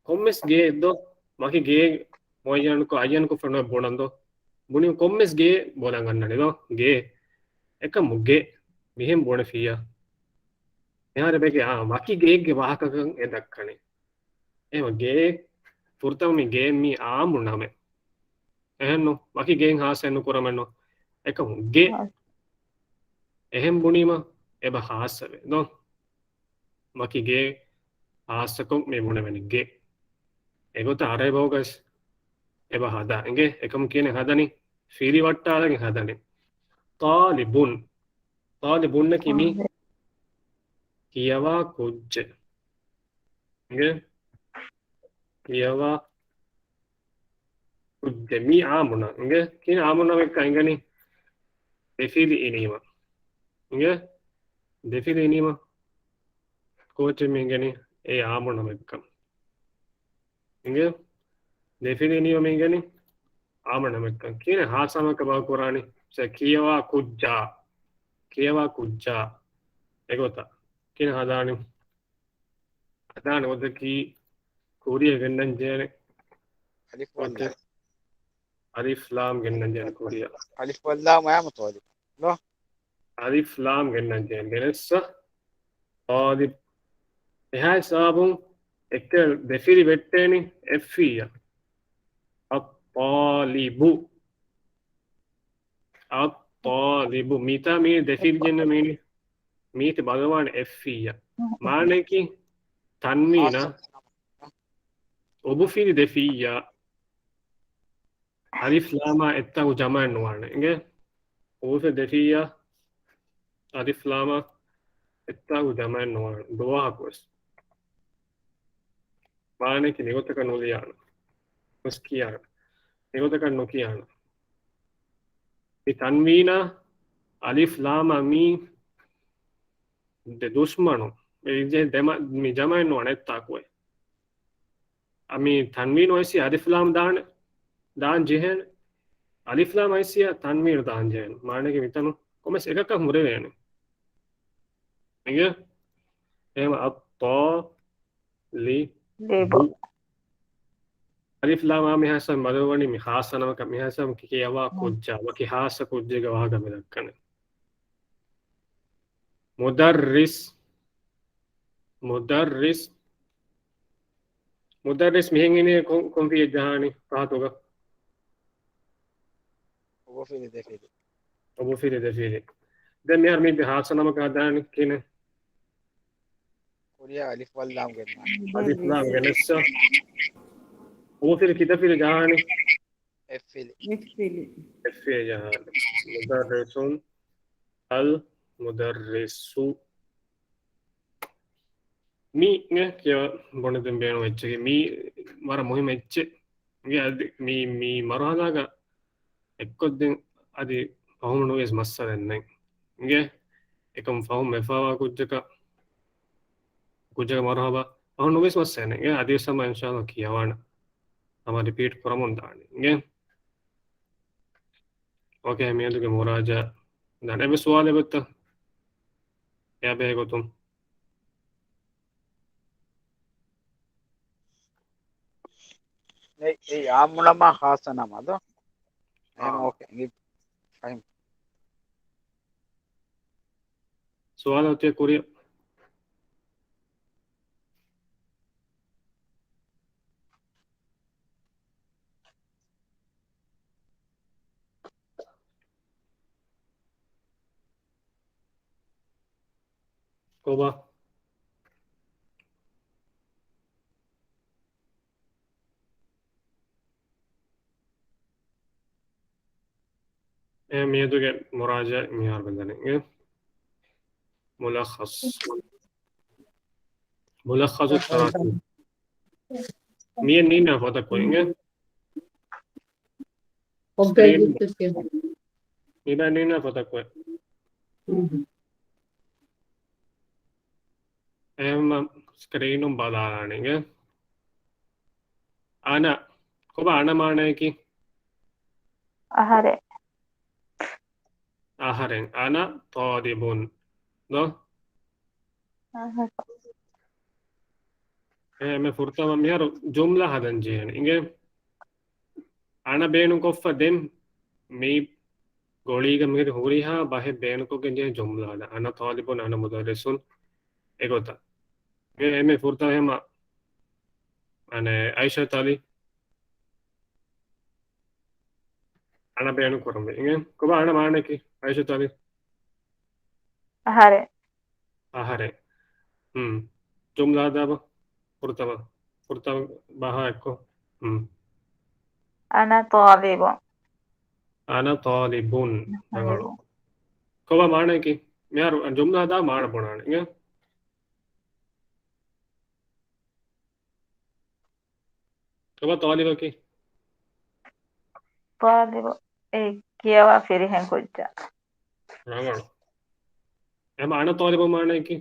ކޮންމެސް ގެއެއް ދޯ؟ ވަކި ގެ މުޢައްޔަނުކޮށް، އައްޔަނުކޮށް ފެނުނަ ބުނަން ދޯ؟ ބުނީ ކޮންމެސް ގެ ބޯލަން ގަންނަނީ ދޯ؟ ގެ. އެކަމު ގެ. މިހެން ބުނެފިއްޔާ. އެހާރެ ބޭކެ އާ ވަކި ގެއެއްގެ ވާހަކަކަން އެ ދައްކަނީ. އެހެން ގެ ފުރަތަމަ މި ގެ މީ އާއްމު ނަމެއް. އެހެންނު ވަކި ގެއިން ހާސް ނުކުރަމެއް ނު. އެކަމު ގެ. އާ. އެހެން ބުނީމަ އެބަ ހާސްވޭ ދޯ. ވަކި ގެ ހާސްކޮށް މި ބުނެވެނީ ގެ. އެގޮތަށް އަރަބި ބަހުގަސް އެބަ ހަދާ. އިނގޭ އެކަމު ކިޔަނީ ހަދަނީ ފިލިވައްޓާލަގެން ހަދަނީ. ޠާލިބުން. ޠާލިބުންނަކީ މީ އާ. ކިޔަވާ ކުއްޖެއް. އިނގޭ ކިޔަވާ ކުއްޖެއް މީ އާއްމު ނަމެއް. އިނގޭ ކިހިނެއް އާއްމު ނަމެއްކަން އިނގެނީ ދެ ފިލި އިނީމަ. އިނގޭ ދެ ފިލި އިނީމަ ކޯޗެއް މި އިނގެނީ އެ އާއްމު ނަމެއްކަން. އިނގޭ ދެ ފިލި އިނީމަ މި އިނގެނީ އާއްމު ނަމެއްކަން. ކިހިނެއް ހާސް ނަމަކަށް ބަހައްޓާނީ؟ ކިޔަވާ ކުއްޖާ. ކިޔަވާ ކުއްޖާ. އެގޮތަށް ކިހިނެއް ހަދާނީ؟ ހަދާނެ އޮތަކީ ކުރިއަށް ގެންނަން ޖެހޭނެ. އަލިފް ވައްލާމް. އޮތެ. އަލިފް ލާމް ގެންނަން ޖެހޭނެ ކުރިއަށް. އަލިފް ވައްލާމް އާއްމު ޠާލިބު. ނޯ؟ އަލިފް ލާމް ގެންނަން ޖެހޭނެ. ގެނެއްސަ. ޠާލިބް. އެހާ ހިސާބުން އެއްކަލަ ދެ ފިލި ވެއްޓޭނެ އެއް ފިއްޔާ. އައްޠާލިބު. އައްޠާލިބު. މިތާ މީ ދެ ފިލި ގެންނަ މީނި. މީތި ބަލަވާނެ އެއް ފިއްޔާ. މާނައަކީ ތަންވީނާ އުބުފިލި ދެ ފިއްޔާ. އަލިފް ލާމާ އެއްތާކު ޖަމައެއް ނުވާނެ. އިނގޭ އުބުފިލި ދެ ފިއްޔާ. އަލިފް ލާމާ އެއްތާކު ޖަމައެއް ނުވާނެ. ދުވަހަކުވެސް. މާނައަކީ މިގޮތަކަށް ނުލިޔާނެ. ވެސް ކިޔާނެ. މިގޮތަކަށް ނުކިޔާނެ. މި ތަންވީނާ އަލިފް ލާމާ މީ ދެ ދުޝްމަނު. އެ ޖެ-، ދެމަ-، މި ޖަމައެއް ނުވާނެ އެއްތާކުވެ. އަ، މި ތަންވީނު އައިސި އަލިފް ލާމް ދާނެ، ދާން ޖެހޭނެ. އަލިފް ލާމް އައިސި ތަންވީނު ދާން ޖެހޭނެ. މާނައަކީ މިތަނު ކޮމެސް އެކަކަށް ހުރެވޭނެ. އިނގޭ؟ އެހެމަ އައްޠާ ލި ލިބު. ބު. އަލިފް ލާމާ މިހާސަ މަދުވަނީ މި ހާސަ ނަމަކަށް މިހާސަ ކިޔަވާ ކުއްޖާ ވަކި ހާސަ ކުއްޖެއްގެ ވާހަކަ މި ދައްކަނީ. މުދައްރިސް. މުދައްރިސް. މުދައްރިސް މިހެން އިނީ ކޮން، ކޮން ފިލެއް ޖަހާނީ ފަހަތުގަ؟ އުބުފިލި ދެ ފިލި. އުބުފިލި ދެ ފިލި. ދެން މިހާރު މި ހާސަ ނަމަކަށް ހަދާނީ ކިހިނެއް؟ ކުރިއަށް އަލިފް ވައްލާމް ގެންނާނެ. އަލިފް ލާމް ގެނެއްސަ. އުބުފިލި ކިތައް ފިލި ޖަހާނީ؟ އެއް ފިލި. އެއް ފިލި. އެއް ފިލި ޖަހާނީ. މުދައްރިސުން، އަލް މުދައްރިސު. މީ ކިޔަ ބުނެދޭން ބޭނުން އެއްޗެކޭ. މީ ވަރަށް މުހިއްމު އެއްޗެއް. އިނގޭ އަދި މީ، މީ މަރުހަލާގަ އެއްކޮށްދޭން އަދި ފަހުމު ނުވިޔަސް މައްސަލައެއް ނެތް. އިނގޭ އެކަމް ފަހުމް ވެފަވާ ކުއްޖަކަށް، ކުއްޖަކަށް މަރުހަބާ ފަހުމް ނުވިޔަސް މައްސަލައެއް ނެތް. އިނގޭ އަދިވެސް ހަމަ އިންޝާﷲ ކިޔަވާނެ. ހަމަ ރިޕީޓް ކުރަމުން ދާނެ. އިނގޭ އޯކޭ، މިއަދުގެ މުރާޖަ ދާނެ. އެބަ ސުވާލެއް ވެއްތަ؟ އެއާ ބެހޭ ގޮތުން. އެ، އެ އާއްމު ނަމާ ޚާއްޞަ ނަމާ ދޯ؟ އެހެން، އާ. އޯކޭ. އިނގި-، ފަހިމް. ސުވާލު އޮތީ ކުރިއަށް. ކޮބާ؟ އެ މިއަދުގެ މުރާޖަ މިހާރު ބަލަނީ. މުލައްޚަޞް. މުލައްޚަޞު ތަރާތިބް. މިއެއް ނީންނާ ފޮތަކު އިނގޭ. ކޮން ސްކްރީން ޕޭޖެއް ތެއް ކެ؟ މިބަ ނީންނާ ފޮތަކު. ހުން. އެހެންމަ ސްކްރީނުން ބަލާލާނެ އިނގޭ. އަނަ. ކޮބާ އަނަ މާނަޔަކީ؟ އަހަރެން. އަހަރެން. އަނަ ޠާލިބުން. ދޯ؟ އަހަރެން. އެ، މި ފުރަތަމަ މިހާރު ޖުމްލަ ހަދަން ޖެހޭނެ. އިނގޭ؟ އަނަ ބޭނުންކޮށްފަ ދެން މި ގޮޅީގަ މިހިރި ހުރިހާ ބަހެއް ބޭނުންކޮށްގެން ޖެހޭ ޖުމްލަ ހަދަން. އަނަ ޠާލިބުން، އަނަ މުދައްރިސުން. އެގޮތަށް. އެ، އެންމެ ފުރަތަމަ ހަމަ، އަނެ، އައިޝަތު އަލީ. އަނަ ބޭނުން ކުރަންވީ. އިނގޭ، ކޮބާ އަނަ މާނައަކީ؟ އައިޝަތު އަލީ. އަހަރެން. އަހަރެން. ހުން. ޖުމްލާ ދާބަ. ފުރަތަމަ. ފުރަތަމަ ބަހާ އެއްކޮށް. ހުން. އަނަ ޠާލިބުން. އަނަ ޠާލިބުން. ރަނގަޅު. ކޮބާ މާނައަކީ؟ މިހާރު ޖުމްލާ ދާ މާނަ ބުނާނެ. އިނގޭ؟ ކޮބާ ޠާލިބަކީ؟ ޠާލިބު އެ ކިޔަވާ ފިރިހެން ކުއްޖާ. ރަނގަޅު. އެހެމަ އަނަ ޠާލިބު މާނައަކީ؟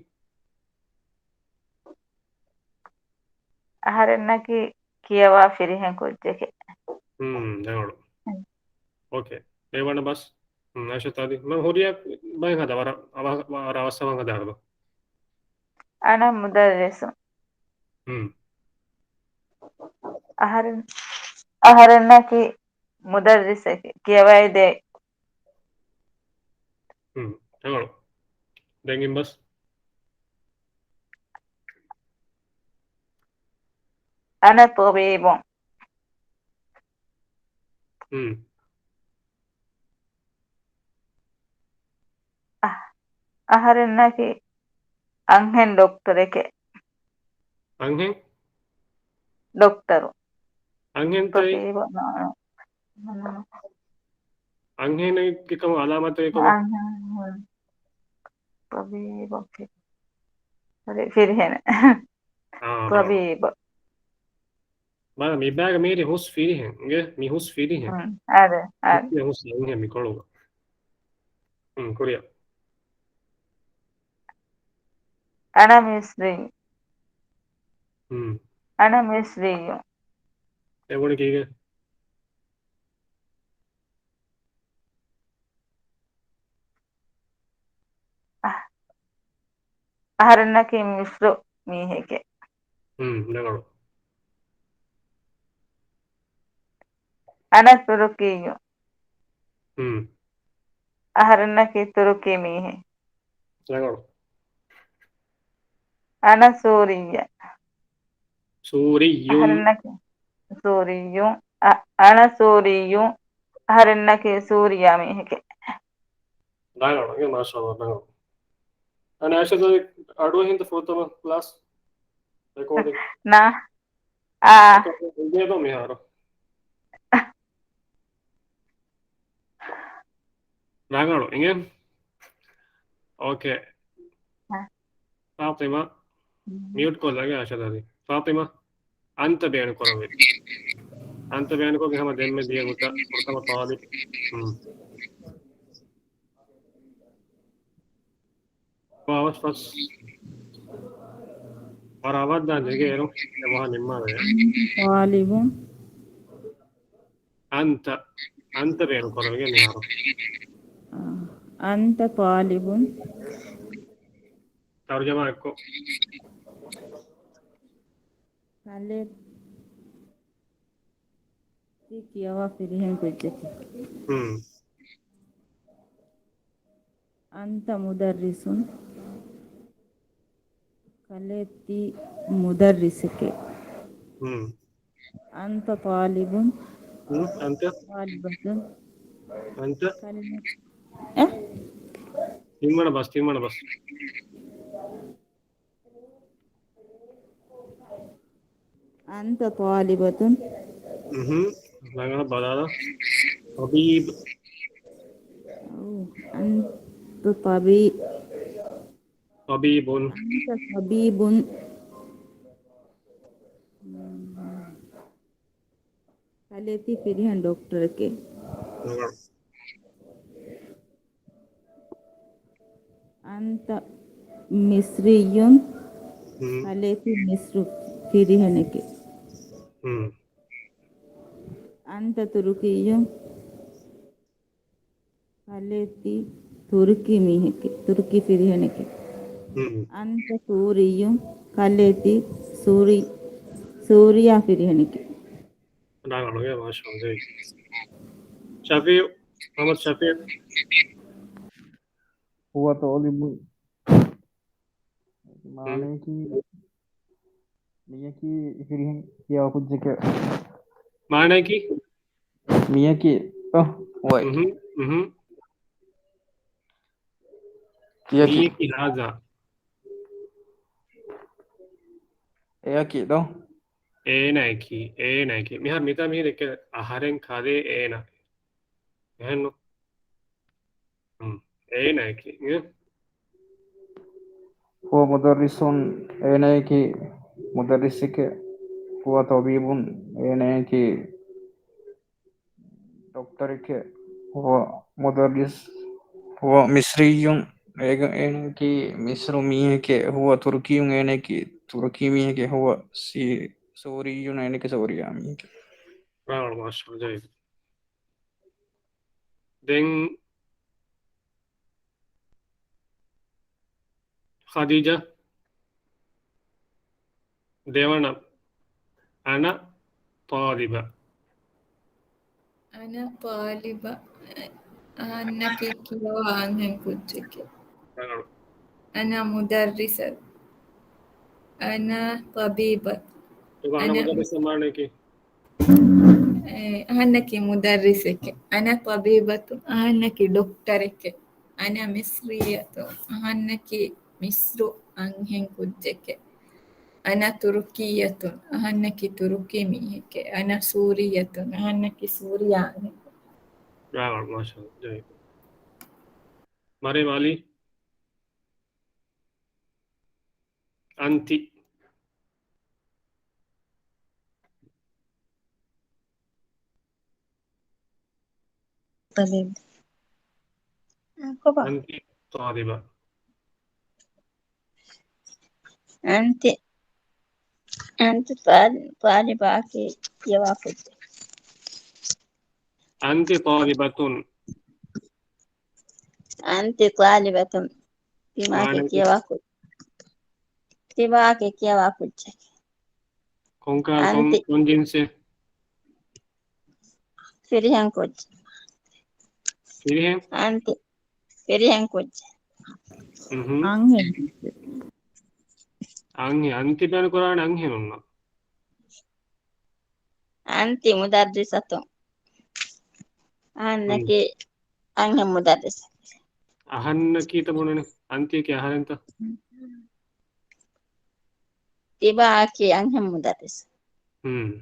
އަހަރެންނަކީ ކިޔަވާ ފިރިހެން ކުއްޖެކޭ. ހުން، ރަނގަޅު. ހުން. އޯކޭ. އެ ވަނަ ބަސް. ހުން، އައިޝަތު އަލީ. މަ ހުރިޔާ ބައެއް ހަދާ ވަރަށް އަވަހަ-، ވަރަށް އަވަސް އަވަހަށް ހަދާނެބަ. އަނަ މުދައްރިސު. ހުން. އަހަރެން-، އަހަރެންނަކީ މުދައްރިސެކޭ. ކިޔަވައިދޭ. ހުން. ރަނގަޅު. ދެން އިން ބަސް. އަނަ ޠަބީބުން. ހުން. އަ-، އަހަރެންނަކީ އަންހެން ޑޮކްޓަރެކޭ. އަންހެން؟ ޑޮކްޓަރު. އަންހެން ތައް-، ތަބީބު ނޫން. އަންހެނެއްގެ ކަމަށް އަލާމަތެއް ކަމަށް؟ އަންހެން. ތަބީބު ފި-، ހަރި ފިރިހެނެއް. އާ، ތަބީބު. ބަލަ، މި ބައިގަ މީރި ހުސް ފިރިހެން. އިނގޭ؟ މި ހުސް ފިރިހެން. ހުން، އާދެ، އާދެ. މި ހުސް އަންހެން މި ކޮޅުގަ. ހުން، ކުރިއަށް. އަނަ މިސްރީ. ހުން. އަނަ މިސްރީ. އެ ބުނި ކީގެ؟ އަހަ-، އަހަރެންނަކީ މިސްރު މީހެކޭ. ހުން، ރަނގަޅު. އަނަ ތުރުކިއްޔު. ހުން. އަހަރެންނަކީ ތުރުކީ މީހެއް. ރަނގަޅު. އަނަ ސޫރިއްޔަ. ސޫރިއްޔުން. އަހަރެންނަކީ ސޫރިއްޔުން. އަ-، އަނަ ސޫރިއްޔުން. އަހަރެންނަކީ ސޫރިޔާ މީހެކޭ. ރަނގަޅު، މާޝާﷲ، ރަނގަޅު. އަނެ އައިޝަ ދޯ އަޑުއެހިންތަ ފުރަތަމަ ކްލާސް ރެކޯޑިން؟ ނާ. އާ. އިނގޭދޯ މިހާރު. ރަނގަޅު، އިނގޭ. އޯކޭ. އާ. ފާތިމާ، މިއުޓް ކޮށްލަން އައިޝަ ދޯ. ފާތިމާ. އަންތަ ބޭނުން ކުރަންވީ. އަންތަ ބޭނުންކޮށްގެން ހަމަ ދެންމެ ދިޔަ ގޮތަށް ފުރަތަމަ ޠާލިބު. ހުން. ވާވަސް ފަސް. ވަރަށް އަވަށްދާން ޖެހޭ އޭރު އެ ވާހަ ނިންމާލަޔާ. ޠާލިބުން. އަންތަ. އަންތަ ބޭނުން ކުރަންވީ މިހާރު. އާ. އަންތަ ޠާލިބުން. ތަރުޖަމާ އެއްކޮށް. ކަލޭ ތި ކިޔަވާ ފިރިހެން ކުއްޖެކޭ. ހުން. އަންތަ މުދައްރިސުން. ކަލޭ ތި މުދައްރިސެކޭ. ހުން. އަންތަ ޠާލިބުން. ހުން، އަންތަ. ޠާލިބަތުން. އަންތަ. ކަލޭ. އެ؟ ތިންވަނަ ބަސް، ތިންވަނަ ބަސް. އަންތަ ޠާލިބަތުން. މުހު، ރަނގަޅަށް ބަލާލަ. ޠަބީބު. އަންތަ ޠަބީ-، ޠަބީބުން. އަންތަ ޠަބީބުން. ކަލޭ ތި ފިރިހެން ޑޮކްޓަރެކޭ. ރަނގަޅު. އަންތަ މިސްރިއްޔުން. ހުން. ކަލޭ ތި މިސްރު ފިރިހެނެކޭ. ހުން. އަންތަ ތުރުކިއްޔުން. ކަލޭ ތި ތުރުކީ މީހެކޭ. ތުރުކީ ފިރިހެނެކޭ. ހުން. އަންތަ ސޫރިއްޔުން. ކަލޭ ތި ސޫރި-، ސޫރިޔާ ފިރިހެނެކޭ. ރަނގަޅު، މާޝާﷲ. ޝަފީޢު، މުޙައްމަދު ޝަފީޢު. ހުވަ ޠާލިބުން. މާނަޔަކީ، މިޔަކީ ފިރިހެން ކިޔާ ކުއްޖެކޭ. މާނަޔަކީ؟ މިޔަކީ، އޮ، އޮތް. މުހު، މުހު. ކިޔަކީ؟ މިޔަކީ ހާޒާ. އެޔަކީ ދޯ؟ އޭނަޔަކީ، އޭނަޔަކީ. މިހާރު މިތާ މީރެކެ އަހަރެން ކަލޭ އޭނަ. އެހެންނު؟ އޭނައަކީ، އެ؟ ހުވަ މުދައްރިސުން، އޭނައަކީ މުދައްރިސެކެ. ހުވަ ތަބީބުން، އޭނައަކީ ޑޮކްޓަރެކެ. ހުވަ މުދައްރިސް، ހުވަ މިސްރިއްޔުން، އޭގަ އޭނައަކީ މިސްރު މީހެކެ. ހުވަ ތުރުކީޔުން، އޭނައަކީ ތުރުކީ މީހެކެ. ހުވަ ސީ، ސޫރިއްޔުން، އޭނައަކީ ސޫރިޔާ މީހެކެ. ރާވަޅު މާޝާ ޖައި. ދެން ޚަދީޖާ، ދެވަނަ، އަނަ ޠާލިބަ. އަނަ ޠާލިބަ. އަހަންނަކީ ކިޔަވާ އަންހެން ކުއްޖެކޭ. ރަނގަޅު. އަނަ މުދައްރިސަ. އަނަ ޠަބީބަ. އަނަ މުދައްރިސަ މާނައަކީ؟ އެ، އަހަންނަކީ މުދައްރިސެކެ. އަނަ ޠަބީބަތު، އަހަންނަކީ ޑޮކްޓަރެކެ. އަނަ މިސްރިއްޔަތު، އަހަންނަކީ މިސްރު އަންހެން ކުއްޖެކެ. އަނަ ތުރުކިއްޔަތު، އަހަންނަކީ ތުރުކީ މީހެކެ. އަނަ ސޫރިއްޔަތު، އަހަންނަކީ ސޫރިޔާ އަންހެން. ރާވަޅު، މާޝާ އަﷲ. ޖައި. މަރިޔަމް ޢަލީ. އަންތި. ކޮބާ؟ އަންތި ޠާލިބަ. އަންތި، އަންތި ޠާލި-، ޠާލިބާއަކީ ކިޔަވާ ކުއްޖެއް. އަންތި ޠާލިބަތުން. އަންތި ޠާލިބަތުން. ތިބާއަކީ ކިޔަވާ ކުއްޖެއް. ތިބާއަކީ ކިޔަވާ ކުއްޖެއް. ކޮންކަ-، ކޮން، އަންތި. ކޮން ޖިންސެއް؟ ފިރިހެން ކުއްޖެއް. ފިރިހެން؟ އަންތި. ފިރިހެން ކުއްޖެއް. އުހު. އަންހެން. އަންހެން. އަންތި ބޭނުން ކުރާނެ އަންހެނުންނަށް. އަންތި މުދައްރިސަތުން. އަހަންނަކީ ހުން. އަންހެން މުދައްރިސަ. އަހަންނަކީ ތަ ބުނަނެ. އަންތިއަކީ އަހަރެންތަ؟ ތިބާއަކީ އަންހެން މުދައްރިސަ. ހުން.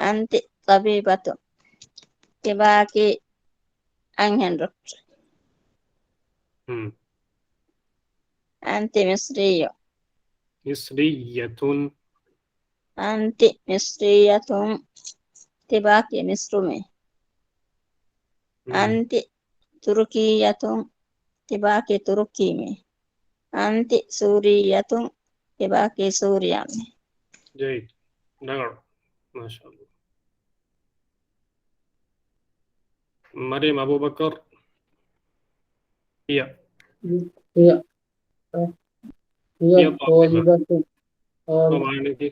އަންތި ޠަބީބަތު. ތިބާއަކީ އަންހެން ޑޮކްޓަރ. ހުން. އަންތި މިސްރިއްޔު. މިސްރިއްޔަތުން. އަންތި މިސްރިއްޔަތުން. ތިބާއަކީ މިސްރުމީ. ހުން. އަންތި ތުރުކިއްޔަތުން. ތިބާއަކީ ތުރުކީ މީ. އަންތި ސޫރިއްޔަތުން. ތިބާއަކީ ސޫރިޔާ މީ. ޖައިދް. ރަނގަޅު. މާޝާﷲ. މަރިޔަމް އަބޫބަކަރު. ހިޔަ. ހިޔަ. ހިޔަ ހިޔަ ޠާލިބަ. ޠާލިބަތު. ކޮބާ މާނައަކީ؟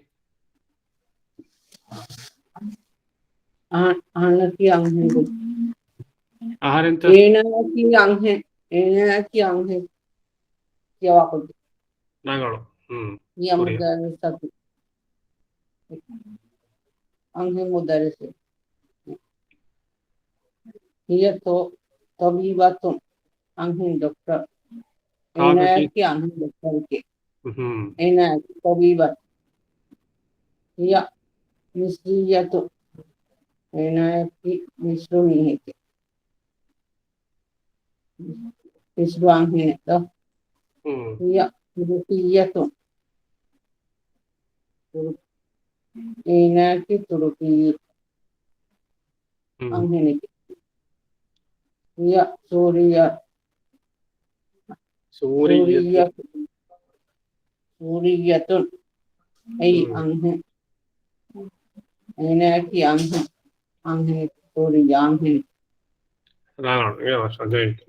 އަ-، އަހަންނަކީ އަންހެން. އަހަރެންތަ؟ އޭނައަކީ އަންހެން. އޭނައަކީ އަންހެން. ކިޔަވާ ކުއްޖެއް. ރަނގަޅު. ހުން. ހިޔަ ކުރިޔަށް. މުދައްރިސަތު. އަންހެން މުދައްރިސެއް. ހިޔަ ޠަ-، ޠަބީބަތު. އަންހެން ޑޮކްޓަރ. ކާކަކީ؟ އޭނައަކީ އަންހެން ޑޮކްޓަރެކޭ. ހުން. އޭނައަކީ ޠަބީބަތު. ހިޔަ މިސްރިއްޔަތު. އޭނައަކީ މިސްރު މީހެކޭ. މިސްރު އަންހެނެއް ދޯ؟ ހުން. ހިޔަ ތުރުކިއްޔަތު. ތުރު-، އޭނައަކީ ތުރުކީ ހުން. އަންހެނެކޭ. ހިޔަ ސޫރިއްޔަ-، ސޫރިއްޔަތު. ސޫރިއްޔަ-، ސޫރިއްޔަތުން. އެއީ ހުން. އަންހެން. އޭނައަކީ އަންހެން. އަންހެނެއް، ސޫރިއްޔާ އަންހެނެއް. ރާނ، އެ ވަށަ ޖޮއިންޓް.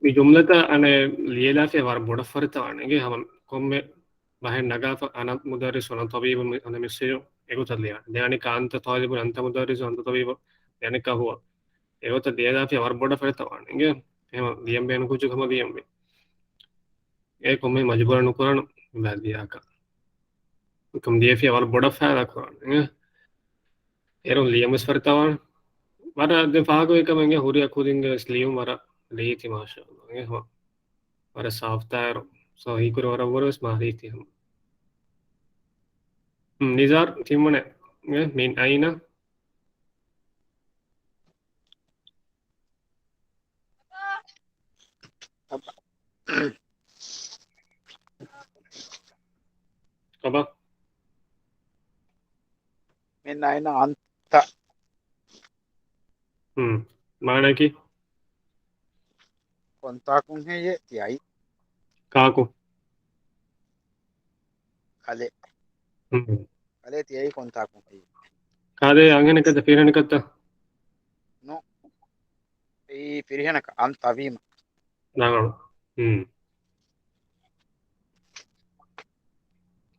މި ޖުމްލަތައް އަނެއް ލިޔެލާފައި ވަރަށް ބޮޑަށް ފަރިތަވާނެ. އިނގޭ ހަމަ ކޮންމެ ބަހެއް ނަގާފަ އަނަ މުދައްރިސު އަނަ ޠަބީބު މި-، އަނަ މިސްރިއްޔު އެގޮތަށް ލިޔާނެ. ދެން އަނެއްކާ އަންތަ ޠާލިބުން އަންތަ މުދައްރިސު އަންތަ ޠަބީބު ދެން އަނެއްކާ ހުވަ. އެގޮތަށް ލިޔެލާފައި ވަރަށް ބޮޑަށް ފަރިތަވާނެ. އިނގޭ އެހެން ލިޔަން ބޭނުން ކުއްޖަކު ހަމަ ލިޔަންވީ. އެ ކޮންމެ މަޖުބޫރަށް ނުކުރާނަ ބައި ދިޔާކަށް. ކަމް ދިޔަފިޔާ ވަރަށް ބޮޑަށް ފައިދާ ކުރާނެ. އެރުން ލިޔަމުސް ފަރިތަވާން. ވަރަށް ދެން ފާހަގަވި ކަމެއް ހުރި ކުދިންގެ ވެސް ލިޔުން ވަރަށް ރީތި މާޝާ އަﷲ. ވަރަށް ސާފްތާއިރު. ސޯ ހީކުރި ވަރަށް ވަރަށް ވެސް މާ ރީތި ހަމަ. ހުން، ނިޒާރް ތިމުނެ މިން އައިނަ. ކަބަ؟ މިން އައިނަ އަންތަ. ހުން. މާނައަކީ؟ ކޮންތާކުން ހެއްޔޭ ތިއައީ؟ ކާކު؟ ކަލޭ. ހުން. ކަލޭ ތިއައީ ކޮންތާކުން ހެއްޔޭ؟ ކާދޭ އަންހެނަކަށްތަ ފިރިހެނަކަށްތަ؟ ނޯ. އެއީ ފިރިހެނަކަށް އަންތަވީމަ. ރަނގަޅު. ހުން.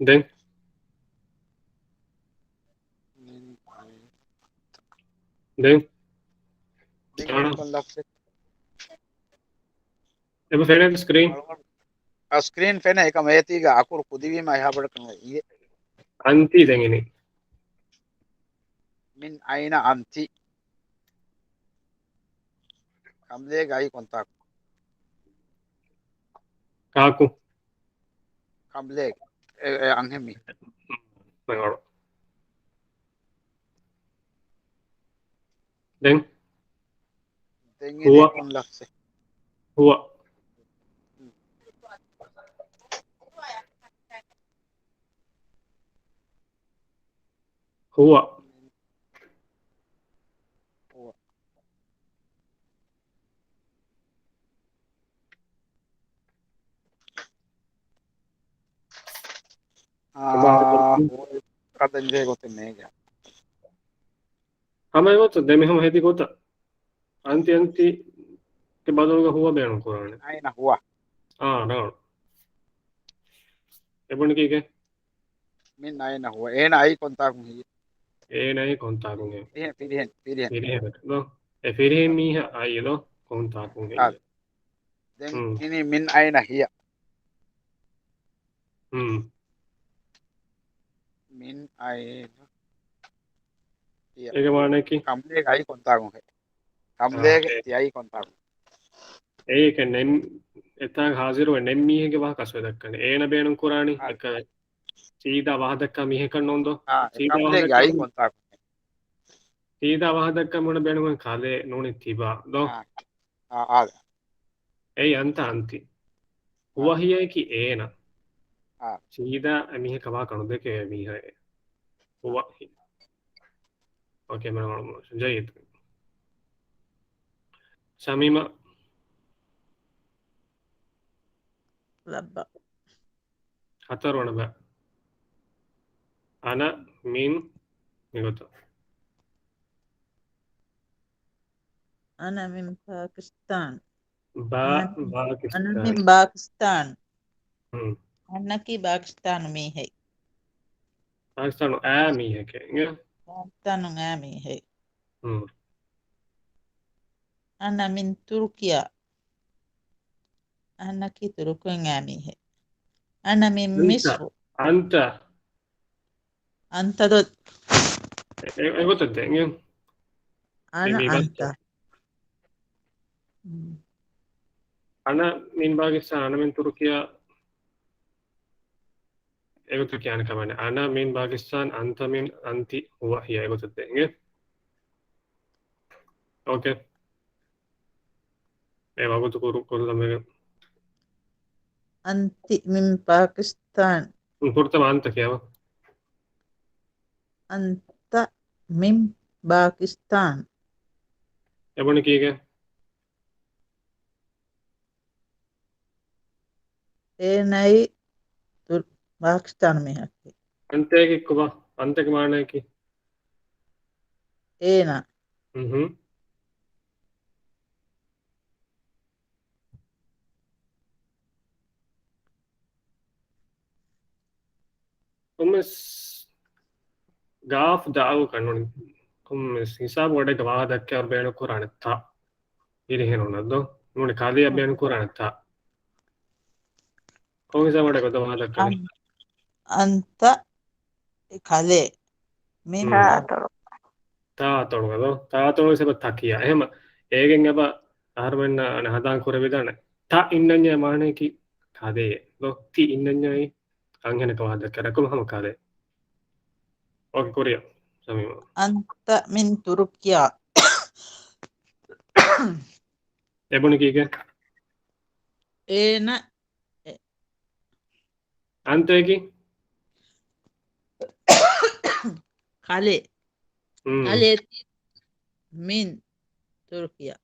ދެން؟ ދެން؟ ދެން އާނަ؟ ކޮން ލަފްޒެއް؟ އެބަ ފެނޭ ސްކްރީން؟ އަ، ސްކްރީން ފެނޭ އެކަމް އޭތީގަ އަކުރު ކުދިވީމަ އެހާ ބޮޑަކަށް އިނގޭ. އަންތީ ދެން އިނީ. މިން އައިނަ އަންތި. ކަމްލޭގެ އައީ ކޮންތާކު؟ ކާކު؟ ކަމްލޭގެ. އެ، އެ އަންހެން މީ. ދެން؟ ދެން ހުވަ. ކޮން ލަފްޒެއް؟ ހުވަ. ހުވަ. ހުވަ. އާ، ހުވަ ކަދަންޖެހޭ ގޮތެއް ނޭގެ. ހަމަ އެގޮތަށް ދެމިހަމަ ހެދި ގޮތަށް. އަންތި އަންތި ގެ ބަދަލުގަ ހުވަ ބޭނުން ކުރާނެ. އައިނަ ހުވަ. އާ، ރަނގަޅު. އެބުނި ކީކޭ؟ މިން އައިނަ ހުވަ. އޭނަ އައީ ކޮންތާކުން ހެއްޔޭ؟ އޭނަ އައީ ކޮންތާކުން ހެއްޔޭ؟ ފިރިހެން، ފިރިހެން، ފިރިހެން. ފިރިހެން ދޯ؟ އެ ފިރިހެން މީހާ އައީ ދޯ؟ ކޮންތާކުން ހެއްޔޭ؟ އާ. ދެން ހުން. އިނީ މިން އައިނަ ހިޔަ. ހުން. މިން އައިނަ ހިޔަ. އޭގެ މާނައަކީ؟ ކަމްލޭގެ އައީ ކޮންތާކުން ހެއްޔޭ؟ ކަމްލޭގެ އާ، އެ. ތިއައީ ކޮންތާކު؟ އެއީ އެކަން ނެން، އެތާ ހާޒިރުވެ ނެން މީހެއްގެ ވާހަކަ އަސްލު ދައްކަނީ. އޭނަ ބޭނުން ކުރާނީ، އާ. އެކަ ސީދާ ވާހަކަ ދައްކާ މީހަކަށް ނޫން ދޯ؟ އާ، އެ ސީދާ ކަމްލޭގެ ވާހަކަ އައީ ދައްކާ، ކޮންތާކު؟ ސީދާ ވާހަކަ ދައްކާ މުނަ ބޭނުން ކަލޭ ނޫނީ ތިބާ ދޯ؟ އާ، އާ، އާ. އެއީ އަންތަ އަންތި. އާ. ހުވަ ހިޔައަކީ އޭނަ. އާ. ސީދާ އެ މީހަކަށް ވާހަކަ ނުދެކޭ މީހާއެއް. ހުވަ ހި. އޯކޭ، މަރު މަރު. ޖައްޔިދު. ޝަމީމާ. ލައްބަ. ހަތަރުވަނަ ބައި. އަނަ މިން މިގޮތަށް. އަނަ މިން ޕާކިސްތާން. ބާ، އަނަ މިން، ބާކިސްތާން. އަނަ މިން ބާކިސްތާން. ހުން. އަންނަކީ ބާކިސްތާނު މީހެއް. ޕާކިސްތާނު އާ މީހެކޭ. ޕާކިސްތާނު އާ މީހެއް. ހުން. އަނަ މިން ތުރުކިޔާ. އަންނަކީ ތުރުކުން އާ މީހެއް. އަނަ މިން އަންތަ. މިސްރު. އަންތަ. އަންތަ ދޯ؟ އެ، އެ، އެގޮތަށް ދެން. އަނަ މި އަންތަ. ހުން. އަނަ މިން ބާކިސްތާން، އަނަ މިން ތުރުކިޔާ. އެގޮތަށް ކިޔާނެ ކަމެއް ނެތް. އަނަ މިން ބާކިސްތާން، އަންތަ މިން އަންތި ހުވަ ހިޔަ އެގޮތަށް ދެން. އޯކޭ. އެ ވަގުތު ކުރު، ކުރުލަމެގެ. އަންތި މިން ބާކިސްތާން. ފުރަތަމަ އަންތަ ކިޔަވަ. އަންތަ މިން ބާކިސްތާން. އެބުނި ކީކޭ؟ އޭނައީ ތު-، ބާކިސްތާނު މީހަކީ. އަންތައަކީ ކޮބާ؟ އަންތަގެ މާނައަކީ؟ އޭނަ. އުހު. ކޮންމެސް ގާފް ދާއު ކަންނޫނި. ކޮންމެސް ހިސާބު ވަޑެއްގަ ވާހަކަ ދައްކާ ބޭނުން ކުރާނެ ތާ. ފިރިހެނުންނަށް ދޯ؟ ނޫނީ ކަލެއަށް ބޭނުން ކުރާނެ ތާ. ކޮން ހިސާބަކަށް އޮތް ވާހަކަ ދައްކަނީ؟ އަން-، އަންތަ ކަލޭ. މިން ހުން. ތާ އަތޮޅު. ތާ އަތޮޅު ގަދޯ. ތާ އަތޮޅު ހިސާބަށް ތަކިޔާ. އެހެމަ އޭގެން އެބަ އަހަރުމެންނަށް އަނެއް ހަނދާން ކުރެވިދާނެ. ތަ އިންނަންޏާ މާނައަކީ ކަލޭ. ދޯ ތި އިންނަންޏާއި އަންހެނަކަށް ވާހަކަ ދައްކާ ރަކުމަ ހަމަ ކަލޭ. އޯކޭ ކުރިއަށް ސަމީމާ. އަންތަ މިން ތުރުކިޔާ. އެބުނި ކީކޭ؟ އޭނަ އެ- އަންތައަކީ؟ ކަލޭ. ހުން. ކަލޭ މިން ތުރުކިޔާ.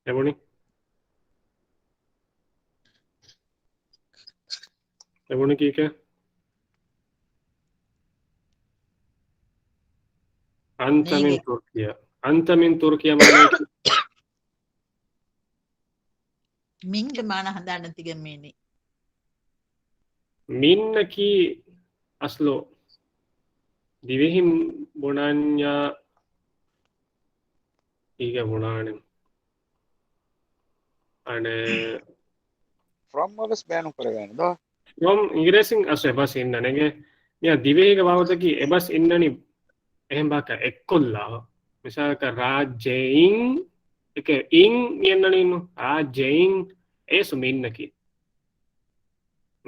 އެބުނި؟ އެބުނި ކީކޭ؟ އަންތަ މިން ނޭނގެ. ތުރުކިޔާ. އަންތަ މިން ތުރުކިޔާ މާނައަކީ؟ މިންގެ މާނަ ހަނދާން ނެތިގެން މީނީ. މިންއަކީ އަސްލު ދިވެހިން ބުނަންޏާ ކީކޭ ބުނާނެ. އަނެއް ފްރޮމް ވެސް ބޭނުން ކުރެވޭނެ ދޯ. ފްރޮމް އިނގިރޭސިން އަސް އެބަސް އިންނަނެގެ. މިއާ ދިވެހީގެ ބާވަތަކީ އެބަސް އިންނަނީ އެހެން ބާކަށް އެއްކޮށްލާ. މިސާލަކަށް ރާއްޖެއިން އެކެ އިން މި އަންނަނީނު. ރާއްޖެއިން އޭސު މިންނަކީ.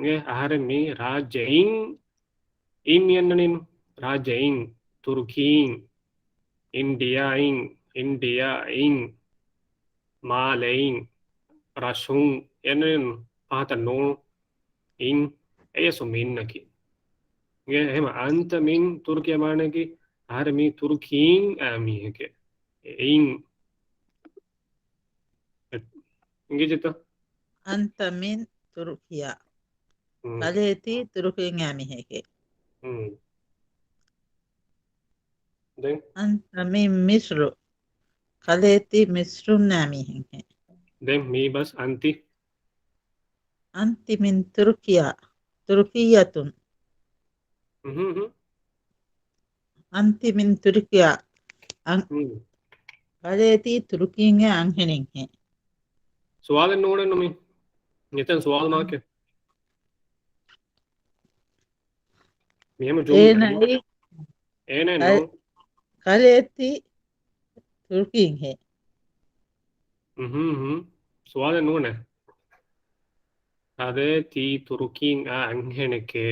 އެ އަހަރެން މި ރާއްޖެއިން އިން މި އަންނަނީނު. ރާއްޖެއިން، ތުރުކީން، އިންޑިޔާއިން، އިންޑިޔާއިން، މާލެއިން، ރަށުން، އެންނަނީނު. ފަހަތަށް ނޫނު. އިން އޭސު މިންނަކީ. ގެ އެހެމަ އަންތަ މިން ތުރުކިޔާ މާނައަކީ އަހަރެން މީ ތުރުކީން އާ މީހެކޭ. އެއިން. އިނގިޒިތަ؟ އަންތަ މިން ތުރުކިޔާ. ހުން. ކަލޭ ތީ ތުރުކީން އާ މީހެކޭ. ހުން. ދެން؟ އަންތަ މިން މިސްރު. ކަލޭ ތީ މިސްރުން އާ މީހެކޭ. ދެން މީ ބަސް އަންތި. އަންތި މިން ތުރުކިޔާ، ތުރުކިއްޔަތުން. އުހު، އުހު. އަންތި މިން ތުރުކިޔާ، އަން-، ހުން. ކަލޭ ތީ ތުރުކީންގެ އަންހެނެއްހޭ. ސުވާލެއް ނޫނެއްނު މީ. މިތަން ސުވާލު މާކެއް. މިހެމަ ޖުމްލަ. އޭނައީ އޭނަ ކަ-، ނޫ-، ކަލޭ ތީ ތުރުކީންހޭ. އުހު، އުހު. ސުވާލެއް ނޫނޭ. ކަލޭ ތީ ތުރުކީން އާ އަންހެނެކޭ.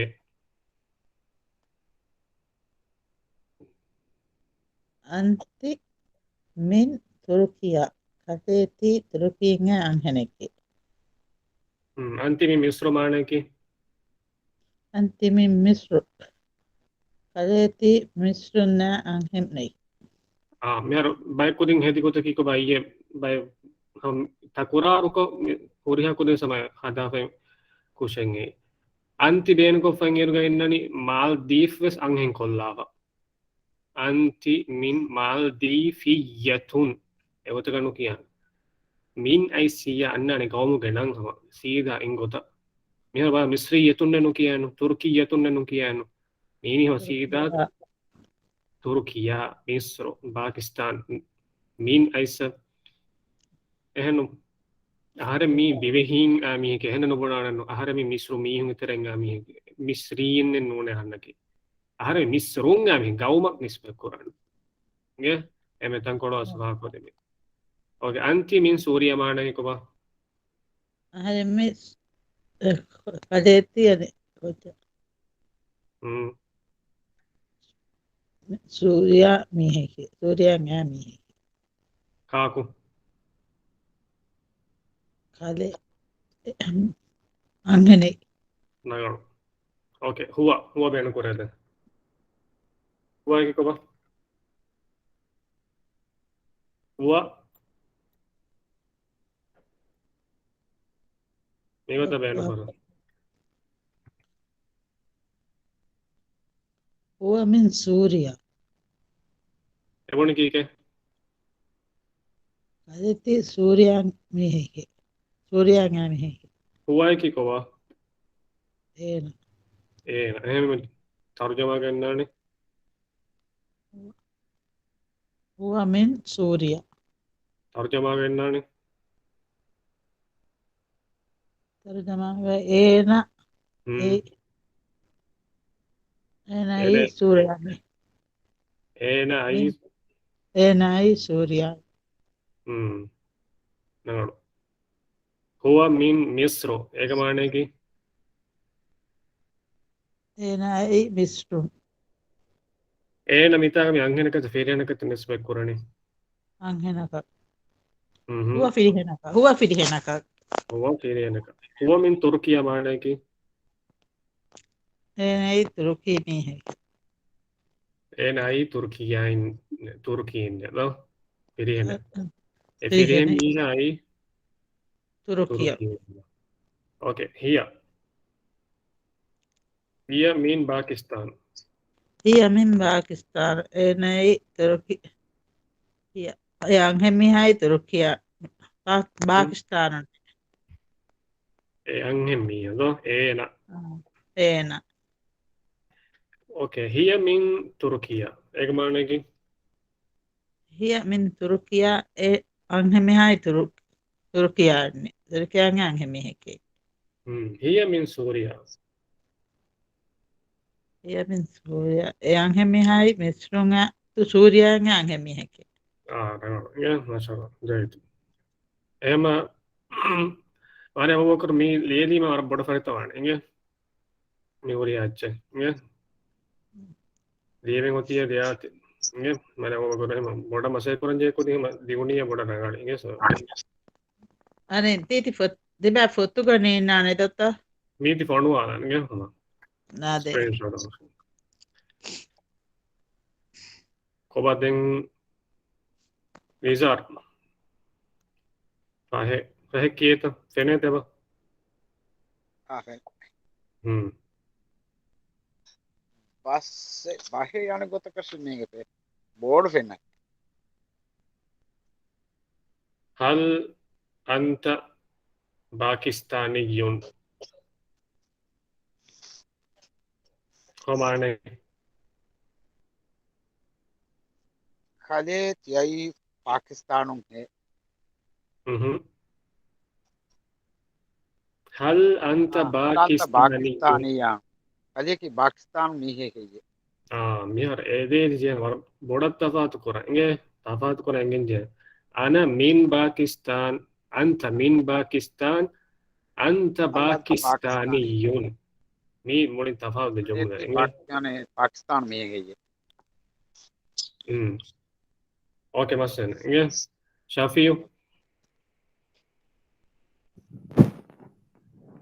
އަންތި މިން ތުރުކިޔާ. ކަލޭ ތީ ތުރުކީން އާ އަންހެނެކޭ. ހުން، އަންތި މިން މިސްރު މާނައަކީ؟ އަންތި މިން މިސްރު. ކަލޭ ތީ މިސްރުން އާ އަންހެނެއް. އާ، މިހާރު ބައެއް ކުދިން ހެދި ގޮތަކީ ކޮބާ އިއްޔެ ބައެއް ހަމް ތަކުރާރުކޮށް މި ހުރިހާ ކުދިން ސަމަ ހަދާފައި ކުށެއް އެ. އަންތި ބޭނުންކޮށްފައި އިރުގަ އިންނަނީ މާލްދީފް ވެސް އަންހެން ކޮށްލާފަ. އަންތި މިން މާލްދީފިއްޔަތުން. އެގޮތަކަށް ނުކިޔާނެ. މިން އައި ސީއާ އަންނާނެ ގައުމުގެ ނަން ހަމަ. ސީދާ އިން ގޮތަށް. މިހާރު ބާ މިސްރިއްޔަތުންނެއް ނުކިޔާނު. ތުރުކިއްޔަތުންނެއް ނުކިޔާނު. މީނީ ހަމަ ސީދާ ތުރުކިޔާ. ތުރުކިޔާ، މިސްރު، ޕާކިސްތާން، މިން އައިސް. އެހެންނު. އަހަރެން މީ ދިވެހީން އާ މީހެކޭ. އެހެން ނުބުނާނެއްނު. އަހަރެން މީ މިސްރު މީހުންގެ ތެރެއިން އާ މީހެކޭ. މިސްރީންނެއް ނޫނޭ އަހަންނަކީ. އަހަރެން މިސްރުން އާ މީހެއް ގައުމަށް ނިސްބަތް ކުރާނެ. ގެ އެމެ ތަންކޮޅު އަސް ފާހަގަކޮށްދެމީ. އޯކޭ، އަންތި މިން ސޫރިޔާ މާނައީ ކޮބާ؟ އަހަރެން މި ކަލޭ ތި އަނެއް ކޮއްޗަ؟ ހުން. ސޫރިޔާ މީހެކޭ. ސޫރިޔާ އާ މީހެކޭ. ކާކު؟ ކަލޭ އަންހެނެއް. ނަގަޅު. އޯކޭ، ހުވަ، ހުވަ ބޭނުން ކުރޭ ދެން. ހުވައަކީ ކޮބާ؟ ހުވަ. މިގޮތަށް ބޭނުން ކުރޭ. ހުވަ މިން ސޫރިޔާ. އެބުނި ކީކޭ؟ ކަލޭ ތި ސޫރިޔާ މީހެކޭ. ސޫރިޔާ އާ މީހެކޭ. ހުވައަކީ ކޮބާ؟ އޭނަ. އޭނަ. އެހެން ތަރުޖަމާ ގަންނާނެ. ހުވަ މިން ސޫރިޔާ. ތަރުޖަމާ ގަންނާނެ. ތަރުޖަމާ އޭނަ އެ، އޭނައީ ސޫރިޔާނީ. އޭނައީ، އޭނައީ ސޫރިޔާ. ނަގަޅު. ހުވަ މިން މިސްރު. އޭގެ މާނައަކީ؟ އޭނައީ މިސްރުން. އޭނަ މިތާގަ މި އަންހެނަކަށް ފިރިހެނަކަށް ނިސްބަތް ކުރަނީ؟ އަންހެނަކަށް. ހުވަ ފިރިހެނަކަށް. ހުވަ ފިރިހެނަކަށް. ހުވަ ފިރިހެނަކަށް. ހުވަ މިން ތުރުކިޔާ މާނައަކީ؟ އޭނައީ ތުރުކީ މީހެއް. އޭނައީ ތުރުކިޔާއިން، ތުރުކީއިން ދޯ؟ ފިރިހެނެއް. އެ ފިރިހެން މީހާއީ ތުރުކިޔަ. އޯކޭ، ހިޔަ. ހިޔަ މީން ބާކިސްތާން. ހިޔަ މިން ބާކިސްތާން. އޭނައީ ތުރުކި، ހިޔަ. އެ އަންހެން މީހާއީ ތުރުކިޔަ. ބާ-، ބާކިސްތާނުން. އެ އަންހެން މީހާ ދޯ؟ އޭނަ. އޭނަ. އޯކޭ، ހިޔަ މިން ތުރުކިޔާ. އޭގެ މާނައަކީ؟ ހިޔަ މިން ތުރުކިޔާ، އެ އަންހެން މީހާއީ ތުރު-، ތުރުކިޔާ، ތުރުކިޔާގެ އަންހެން މީހެކޭ. ހިޔަ މިން ސޫރިޔާ. ހިޔަ މިން ސޫރިޔާ، އެ އަންހެން މީހާއީ މިސްރުން އަ-، ތު ސޫރިޔާގެ އަންހެން މީހެކޭ. އާ، ރަނގަޅު. އެ، މާޝާﷲ. ޖައިދު. އެހެމަ، ވާނެ އަބޫބަކުރު މީ ލިޔެލީމަ ވަރަށް ބޮޑަށް ފަރިތަވާނެ. އިނގޭ؟ މި ހުރި އައްޗެއް. އިނގޭ؟ ލިޔެވެން އޮތިއްޔާ ދެއާތި. އިނގޭ؟ މާނެ އަބޫބަކުރު އެހެމަ ބޮޑަށް މަސައްކަތް ކުރަން ޖެހޭ ކުދި ހަމަ ދިގުނިއްޔާ ބޮޑަށް ރަނގަޅި. އިނގޭ؟ ސޯ. އަނެއް ތީތި ފޮތް-، ދިބާ ފޮތުގަ ނީންނާނެ ދޯ؟ މީތި ފޮނުވާލަން. އިނގޭ؟ ހަމަ. ނާދޭ. ސްކްރީންޝޮޓް. ކޮބާ ދެން ވިޒާރް؟ ފަހެ، ފަހެ ކިޔޭތަ؟ ފެނޭތަ އެބަ؟ އާ، ފެނޭ. ހުން. ބަސް، ބަހެ އަނެއް ގޮތަކަށް މީގެ ބޯޑު ފެންނަ. ހަލް އަންތަ ބާކިސްތާނިއްޔުން؟ ކޮބާ މާނައެއް؟ ކަލޭ ތިޔައީ ޕާކިސްތާނުން ހޭ. އުހު. ހަލް އަންތަ ބާކިސްތާނިއްޔުން؟ ކަލޭކީ ބާކިސްތާނު މީހެއް ހެއްޔޭ؟ އާ، މިހާރު އެދޭ ޖެހޭ ވަރަށް ބޮޑަށް ތަފާތު ކުރަން އިނގޭ، ތަފާތު ކުރަން އެނގެން ޖެހޭ. އަނަ މިން ބާކިސްތާން، އަންތަ މިން ބާކިސްތާން، އަންތަ ބާކިސްތާނިއްޔުން. މީ މުޅިން ތަފާތު ޖުމްލަ އިނގޭ. ޕާކިސްތާނު މީހެއް ހެއްޔޭ؟ އުން. އޯކޭ، މައްސަލަ އިނގޭ. ޝަފީއު.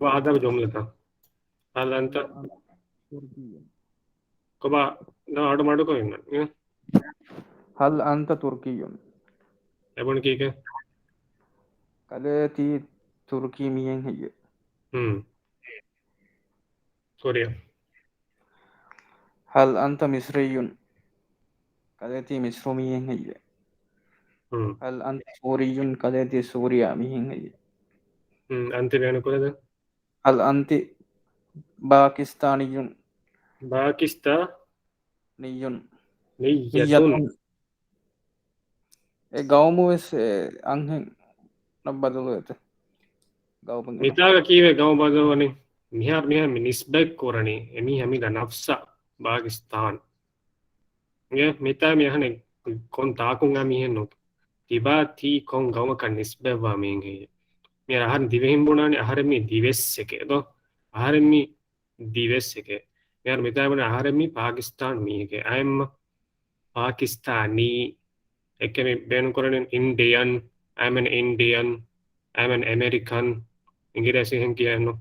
ވާހަކަ ޖުމްލަތައް. ހަލް އަންތަ. ކޮބާ، ދާ އަޑު މަޑުކޮށް އިންނަ. އިނގޭ. ހަލް އަންތަ ތުރްކިއްޔުން؟ އެބުނި ކީކޭ؟ ކަލޭ ތީ ތުރުކީ މީހެއް ހެއްޔޭ؟ ހުން. ކުރިއަށް. ހަލް އަންތަ މިސްރިއްޔުން؟ ކަލޭ ތީ މިސްރު މީހެއް ހެއްޔޭ؟ ހުން. ހަލް އަންތަ ސޫރިއްޔުން؟ ކަލޭ ތީ ސޫރިޔާ މީހެއް ހެއްޔޭ؟ ހުން، އަންތި ބޭނުން ކުރޭ ދެން. ހަލް އަންތި ބާކިސްތާނިއްޔުން؟ ބާކިސްތާ- ނިއްޔުން. ނިއްޔަތުން. ނިއްޔަތުން. އެ ގައުމު ވެސް އެ އަންހެން ބަދަލުވޭތަ؟ ގައުމުގެ މިތާގަ ކީއްވެ ގައުމު ބަދަލުވަނީ؟ މިހާރު މިހާ މި ނިސްބަތް ކުރަނީ އެ މީހާ މިދާ ނަފްސަށް ބާކިސްތާން. އިނގޭ؟ މިތާ މި އަހަނެއް ކޮން ތާކުން އާ މީހެއް ނޫން. ތިބާ ތީ ކޮން ގައުމަކަށް ނިސްބަތްވާ މީހެއް ހެއްޔޭ؟ މިހާރު އަހަރެން ދިވެހިން ބުނާނީ އަހަރެން މީ ދިވެއްސެކޭ ދޯ؟ އަހަރެން މީ ދިވެއްސެކޭ. މިހާރު މިތާ ބުނާ އަހަރެން މީ ޕާކިސްތާން މީހެކޭ. އައިމަ ޕާކިސްތާނީ. އެކެ މި ބޭނުން ކުރަނީ އިންޑިއަން، I'm an Indian, I'm an American. އިނގިރޭސި ހެން ކިޔަން ނު.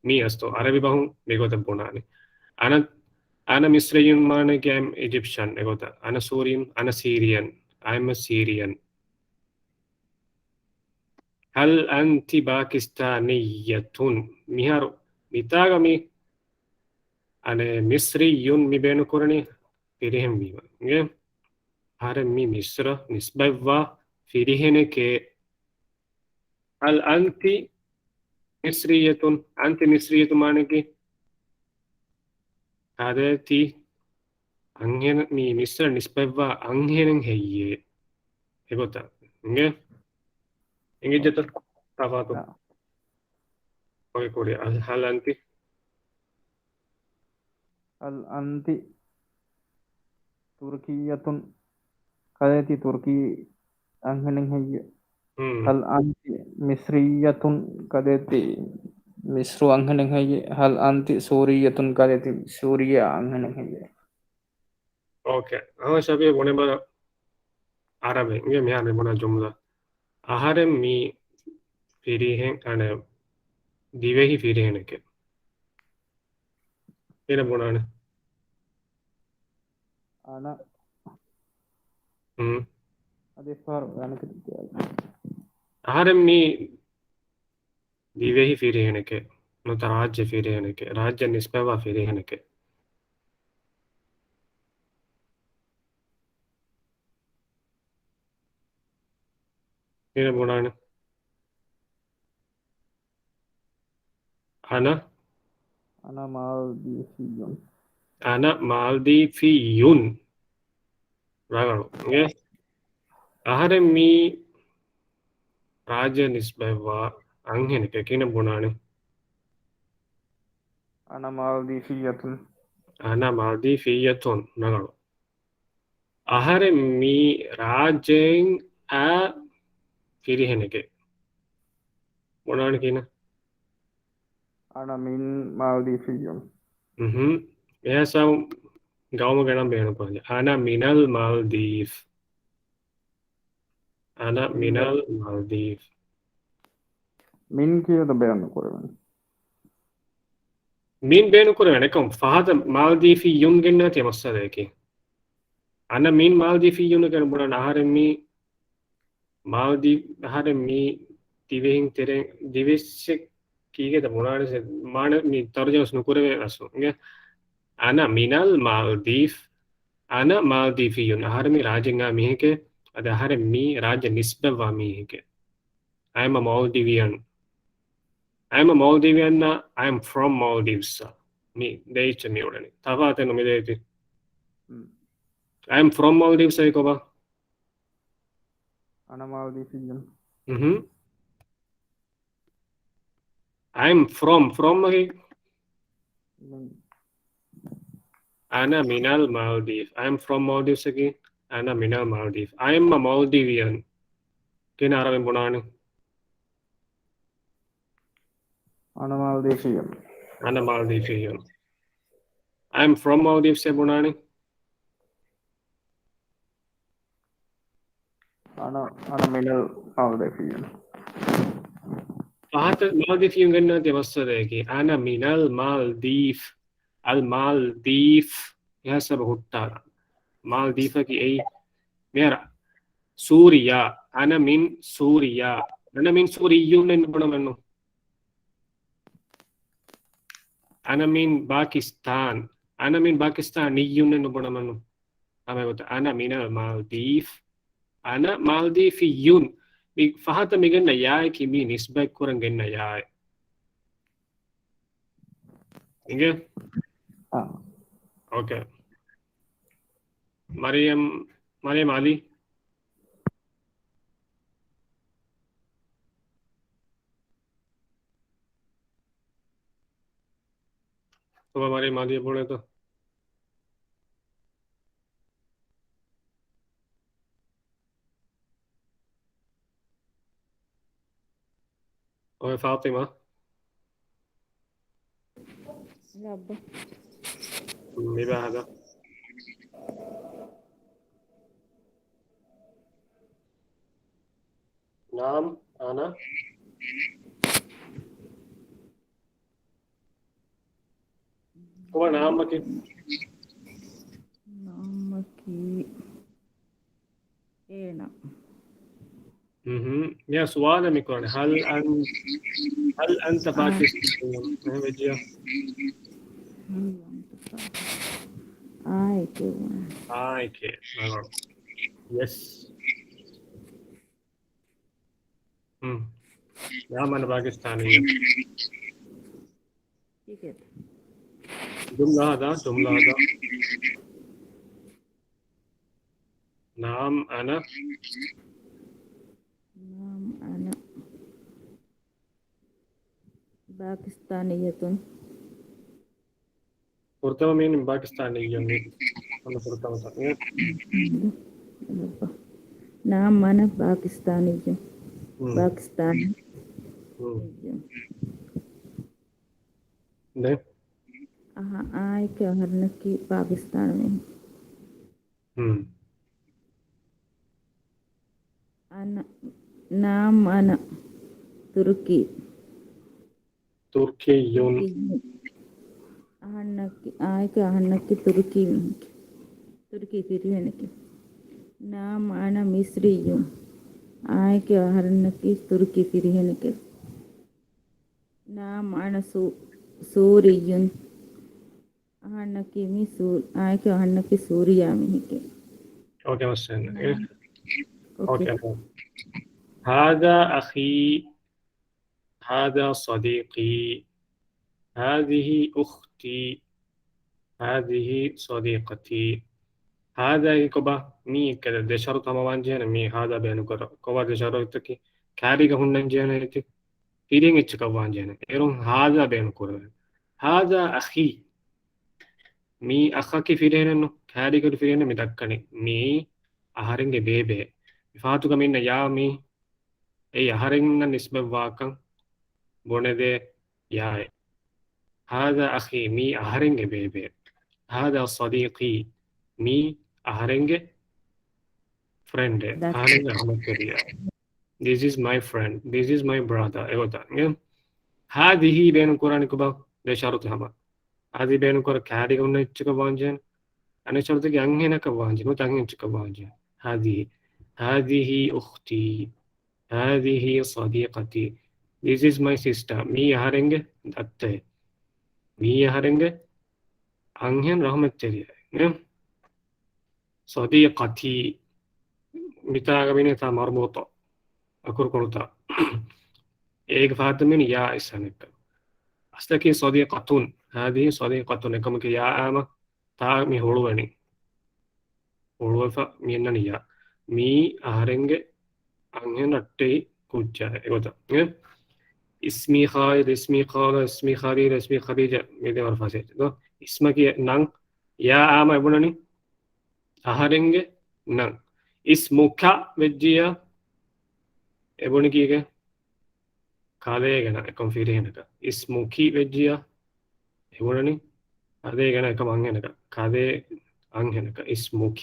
މީ އަސްތު އަރަބި ބަހުން މިގޮތަށް ބުނާނެ. އަނަ، އަނަ މިސްރިއްޔުން މާނައަކީ I'm Egyptian އެގޮތަށް. އަނަ ސޫރިއްޔުން، އަނަ ސީރިއަން، I'm a Syrian. ހަލް އަންތި ބާކިސްތާނިއްޔަތުން؟ މިހާރު މިތާގަ މި އަނެއް މިސްރިއްޔުން މި ބޭނުން ކުރަނީ ފިރިހެން ވީމަ. އިނގޭ؟ އަހަރެން މީ މިސްރަށް ނިސްބަތްވާ ފިރިހެނެކޭ. ހަލް އަންތި މިސްރިއްޔަތުން؟ އަންތި މިސްރިއްޔަތުން މާނައަކީ ކަލޭ ތީ އަންހެނެއް، މީ މިސްރަށް ނިސްބަތްވާ އަންހެނެއް ހެއްޔޭ؟ އެގޮތަށް. އިނގޭ؟ އިނގިއްޖެތަ ތަފާތު؟ އޮތް ކުރި. ހަލް އަންތި؟ ހަލް އަންތި ތުރްކިއްޔަތުން؟ ކަލޭތި ތުރްކީ އަންހެނެއް ހެއްޔެ؟ ހަލް އަންތި މިސްރިއްޔަތުން؟ ކަލޭތި މިސްރު އަންހެނެއް ހެއްޔެ؟ ހަލް އަންތި ސޫރިއްޔަތުން؟ ކަލޭތި ސޫރިއާ އަންހެނެއް ހެއްޔެ؟ އޯކޭ. އަހަ ޝަބީ ބުނެބަ އަރަބެއް އިނގޭ މިހާރު ބުނާ ޖުމްލަ. އަހަރެން މީ ފިރިހެން އަނެ ދިވެހި ފިރިހެނެކެ. އޭނަ ބުނާނެ. އަނަ. ހުން. އަދި އެއްފަހަރު އަނެކެތި ކިޔާލި. އަހަރެން މީ ދިވެހި ފިރިހެނެކެ، ނުވަތަ ރާއްޖެ ފިރިހެނެކެ، ރާއްޖެ ނިސްބަތްވާ ފިރިހެނެކެ. ކިހިނެއް ބުނާނެ؟ އަނަ. އަނަ މާލްދީފިއްޔުން. އަނަ މާލްދީފިއްޔުން. ރަނގަޅު. އިނގޭ؟ އަހަރެން މީ ރާއްޖެ ނިސްބަތްވާ އަންހެނެކޭ. ކިހިނެއް ބުނާނެ؟ އަނަ މާލްދީފިއްޔަތުން. އަނަ މާލްދީފިއްޔަތުން. ރަނގަޅު. އަހަރެން މީ ރާއްޖޭން އާ ފިރިހެނެކޭ. ބުނާނެ ކިހިނެއް؟ އަނަ މިން މާލްދީފިއްޔުން. އުހު. އެހެންސަ ގައުމުގެ ނަން ބޭނުންކުރަންޖެ. އަނަ މިނަލް މާލްދީފް. އަނަ މިނަލް މާލްދީފް. މިން ކީއްވެތަ ބޭނުން ކުރެވެނީ؟ މިން ބޭނުން ކުރެވޭނެ ކަމަށް ފަހަތަށް މާލްދީފިއްޔުން ގެންނާތީ މައްސަލައަކީ. އަނަ މިން މާލްދީފިއްޔުން ގެން ބުނާނެ އަހަރެން މީ މާލްދީ، އަހަރެން މީ ދިވެހިން ތެރެއިން ދިވެއްސެއް ކީގެތަ ބުނާނެ ސެ-، މާނަ މި ތަރުޖަމަސް ނުކުރެވޭ އަސްލު. އިނގޭ؟ އަނަ މިނަލް މާލްދީފް، އަނަ މާލްދީފިއްޔުން. އަހަރެން މީ ރާއްޖެއިން އާ މީހެކޭ، އަދި އަހަރެން މީ ރާއްޖެ ނިސްބަތްވާ މީހެކޭ. I am a Maldivian. I am a Maldivian ނާ، I am from Maldives. މި ދޭއްޗެއް މި އުޅެނީ. ތަފާތެއް ނު މި ދޭތި. ހުން. I am from Maldives އޭ ކޮބާ؟ އަނަ މާލްދީފިއްޔުން. އުހު. I am from، from އަކީ؟ މިން. އަނަ މިނަލް މާލްދީފް. I am from Maldives އަކީ؟ އަނަ މިނަލް މާލްދީފް. I am a Maldivian. ކިހިނެއް އަރަބިން ބުނާނީ؟ އަނަ މާލްދީފިއްޔުން. އަނަ މާލްދީފިއްޔުން. I am from Maldives އޭ ބުނާނީ؟ އަނަ، އަނަ މިނަލް މާލްދީފިއްޔުން. ފަހަތަށް މާލްދީފިއްޔުން ގެންނާތީ މައްސަލައަކީ. އަނަ މިނަލް މާލްދީފް. އަލް މާލްދީފް. އެހާ ސަބަ ހުއްޓާލާ. މާލްދީފަކީ އެއީ. މިހާރު ސޫރިޔާ. އަނަ މިން ސޫރިޔާ. އަނަ މިން ސޫރިއްޔުން ނުބުނަމެއްނު. އަނަ މިން ބާކިސްތާން. އަނަ މިން ބާކިސްތާނިއްޔުން ނުބުނަމެއްނު. ހަމަ އެގޮތަށް އަނަ މިނަލް މާލްދީފް. އަނަ މާލްދީފިއްޔުން. މި ފަހަތަށް މި ގެންނަ ޔާއަކީ މީ ނިސްބަތް ކުރަން ގެންނަ ޔާއެއް. އިނގޭ؟ އާ. އޯކޭ. މަރިޔަމް، މަރިޔަމް އަލީ. ކޮބާ މަރިޔަމް އަލީ ބުނޭތޯ؟ އޮއެ ފާތިމާ. ލައްބަ. މިބާ ހަދާ. ނާމް އަނަ. ކޮބާ ނާމްއަކީ؟ ނާމްއަކީ އޭނަ. މިއާ ސުވާލެއް މި ކުރަނީ. ހަލް އަން-، ހަލް އަންތަ ޕާކިސްތާނީ؟ އެހެން ވެއްޖިއްޔާ. ހަލް އަންތަ ޕާކިސްތާނީ؟ އާއެކޭ. އާއެކޭ. ޔެސް. ނާމް އަނަ ޕާކިސްތާނިއްޔުން. ޖުމްލަ ހަދާ، ޖުމްލަ ހަދާ. ނާމް އަނަ. ނާމް އަނަ. ފާކިސްތާނިއްޔަތުން. ފުރަތަމަ މީން ޕާކިސްތާނިއްޔުން. އަންނަ ފުރަތަމަ ތަން. ނާމް އަނަ ޕާކިސްތާނިއްޔުން. ހުން. ޕާކިސްތާނިއްޔުން. ހުން. ދެ. އަހަ، އާއެކެ އަހަރެންނަކީ ޕާކިސްތާނު މީހެއް. ހުން. އަނަ، ނާމް އަނަ، ތުރުކީ. ތުރްކިއްޔުން. ތުރްކިއްޔުން. އަހަންނަކީ، އާއެކެ އަހަންނަކީ ތުރުކީ މީހެކޭ. ތުރުކީ ފިރިހެނެކޭ. ނާމް އަނަ މިސްރިއްޔުން. އާއެކެ އަހަރެންނަކީ ތުރުކީ ފިރިހެނެކޭ. ނާމް އަނަ ސޫ-، ސޫރިއްޔުން. އަހަންނަކީ މީ ސޫ-، އާއެކެ އަހަންނަކީ ސޫރިޔާ މީހެކޭ. އޯކޭ، މައްސަލައެއް. އޯކޭ. އޯކޭ. هذا أخي، هذا صديقي، هذه أختي، هذه صديقتي. ހާދާގެ ކޮބާ؟ މީ އެއްކަލަ ދެ ޝަރުޠު ހަމަވާން ޖެހޭނެ، މީ ހާދާ ބޭނުންކުރާ. ކޮބާ ދެ ޝަރުޠަކީ؟ ކާރީގަ ހުންނަން ޖެހޭނެ އޭތި. ފިރިހެން އެއްޗަކަށް ވާން ޖެހޭނެ. އޭރުން ހާދާ ބޭނުންކުރެވޭ. هذا أخي. މީ އަޚަކީ ފިރިހެނެއްނު، ކާރީގަ ހުރި ފިރިހެނެއް މި ދައްކަނީ. މީ އަހަރެންގެ ބޭބެ. މި ފަހަތުގަ މި އިންނަ ޔާ މީ އެއީ އަހަރެންނަށް ނިސްބަތްވާކަން ބުނެދޭ ޔާއެއް. هذا أخي، މީ އަހަރެންގެ ބޭބެ. هذا صديقي، މީ އަހަރެންގެ ފްރެންޑެއް. ދައްތަ. އަހަރެންގެ ރަހުމަތްތެރިޔާ. This is my friend. This is my brother. އެގޮތަށް. އެ؟ هذه ބޭނުން ކުރާނީ ކޮބާ؟ ދެ ޝަރުޠު ހަމަ. هذه ބޭނުން ކުރާ ކާރީގަ ހުންނަ އެއްޗަކަށް ވާން ޖެހޭނެ. އަނެއް ޝަރުޠަކީ އަންހެނަކަށް ވާން ޖެހޭނެ. ނުވަތަ އަންހެން އެއްޗަކަށް ވާން ޖެހޭނެ. هذه، هذه أختي، هذه صديقتي. This is my sister. މީ އަހަރެންގެ ދައްތައެއް. މީ އަހަރެންގެ އަންހެން ރަހުމަތްތެރިޔާ. އެ؟ صديقتي. މިތާގަ މިނެ ތާ މަރުބޫޠަ. އަކުރު ކޮޅުތާ. އޭގެ ފަހަތަށް މިނި ޔާ އިސް އަނެއްކަ. އަސްލަކީ صديقة. هذه صديقة. އެކަމަކީ ޔާ އާމަ ތާ މި ހުޅުވަނީ. ހުޅުވެފަ މި އަންނަނީ ޔާ. މީ އަހަރެންގެ އަންހެން ރައްޓެހި ކުއްޖާ. އެގޮތަށް. އެ؟ اسمي خالد، اسمي خالة، اسمي خليل، اسمي خديجة. މި ދެވަރު ފަސޭ. ދޯ؟ އިސްމަކީ ނަން. ޔާ އާމަ އެބުނަނީ އަހަރެންގެ ނަން. اسمك ވެއްޖިޔާ އެބުނި ކީކޭ؟ ކަލޭގެ ނަން އެކަމް ފިރިހެނަކަށް. اسمك ވެއްޖިޔާ އެބުނަނީ ކަލޭގެ ނަން އެކަމް އަންހެނަކަށް. ކަލޭ އަންހެނަކަށް. اسمك.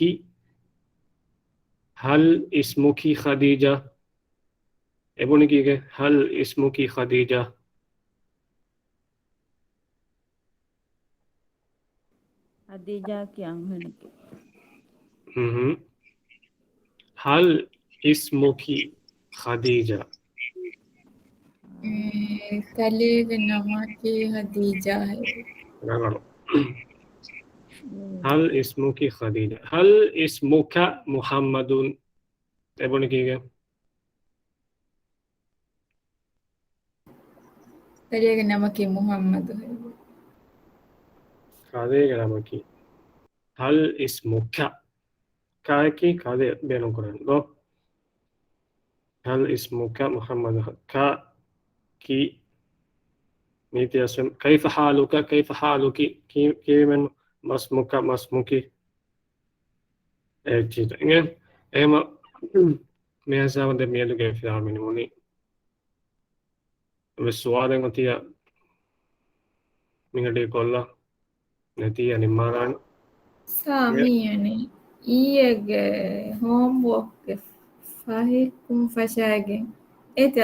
هل اسمك خديجة؟ އެބުނި ކީކޭ؟ هل اسمك خديجة؟ ޚަދީޖާއަކީ އަންހެނެކޭ. ހުން. هل اسمك خديجة؟ އެ، ކަލޭގެ ނަމަކީ ޚަދީޖާއޭ. ރަނގަޅު. هل اسمك خديجة؟ هل اسمك محمد؟ އެބުނި ކީކޭ؟ ކަލޭގެ ނަމަކީ މުޙައްމަދު. ކަލޭގެ ނަމަކީ. هل اسمك؟ ކާއަކީ ކަލޭ ބޭނުން ކުރަން ދޯ؟ هل اسمك محمد؟ ކާ ކީ މީތި އަސް كيف حالك؟ كيف حالك؟ ކީ، ކީވެން ما اسمك؟ ما اسمك؟ އެއްޗިތަ. އިނގޭ؟ އެހެމަ މި ހިސާބަށް ދެ މިއަދުގެ ފިލާ މިނިވުނީ. ވެސް ސުވާލެއް އޮތިއްޔާ މިގަޑީ ކޮށްލާ ނެތިއްޔާ ނިންމާލާނެ. ސާ، އިނގޭ؟ މިއަނި އީއެގެ ހޯމްވޯކްގެ ފަހިކުން ފަށައިގެން އޭތި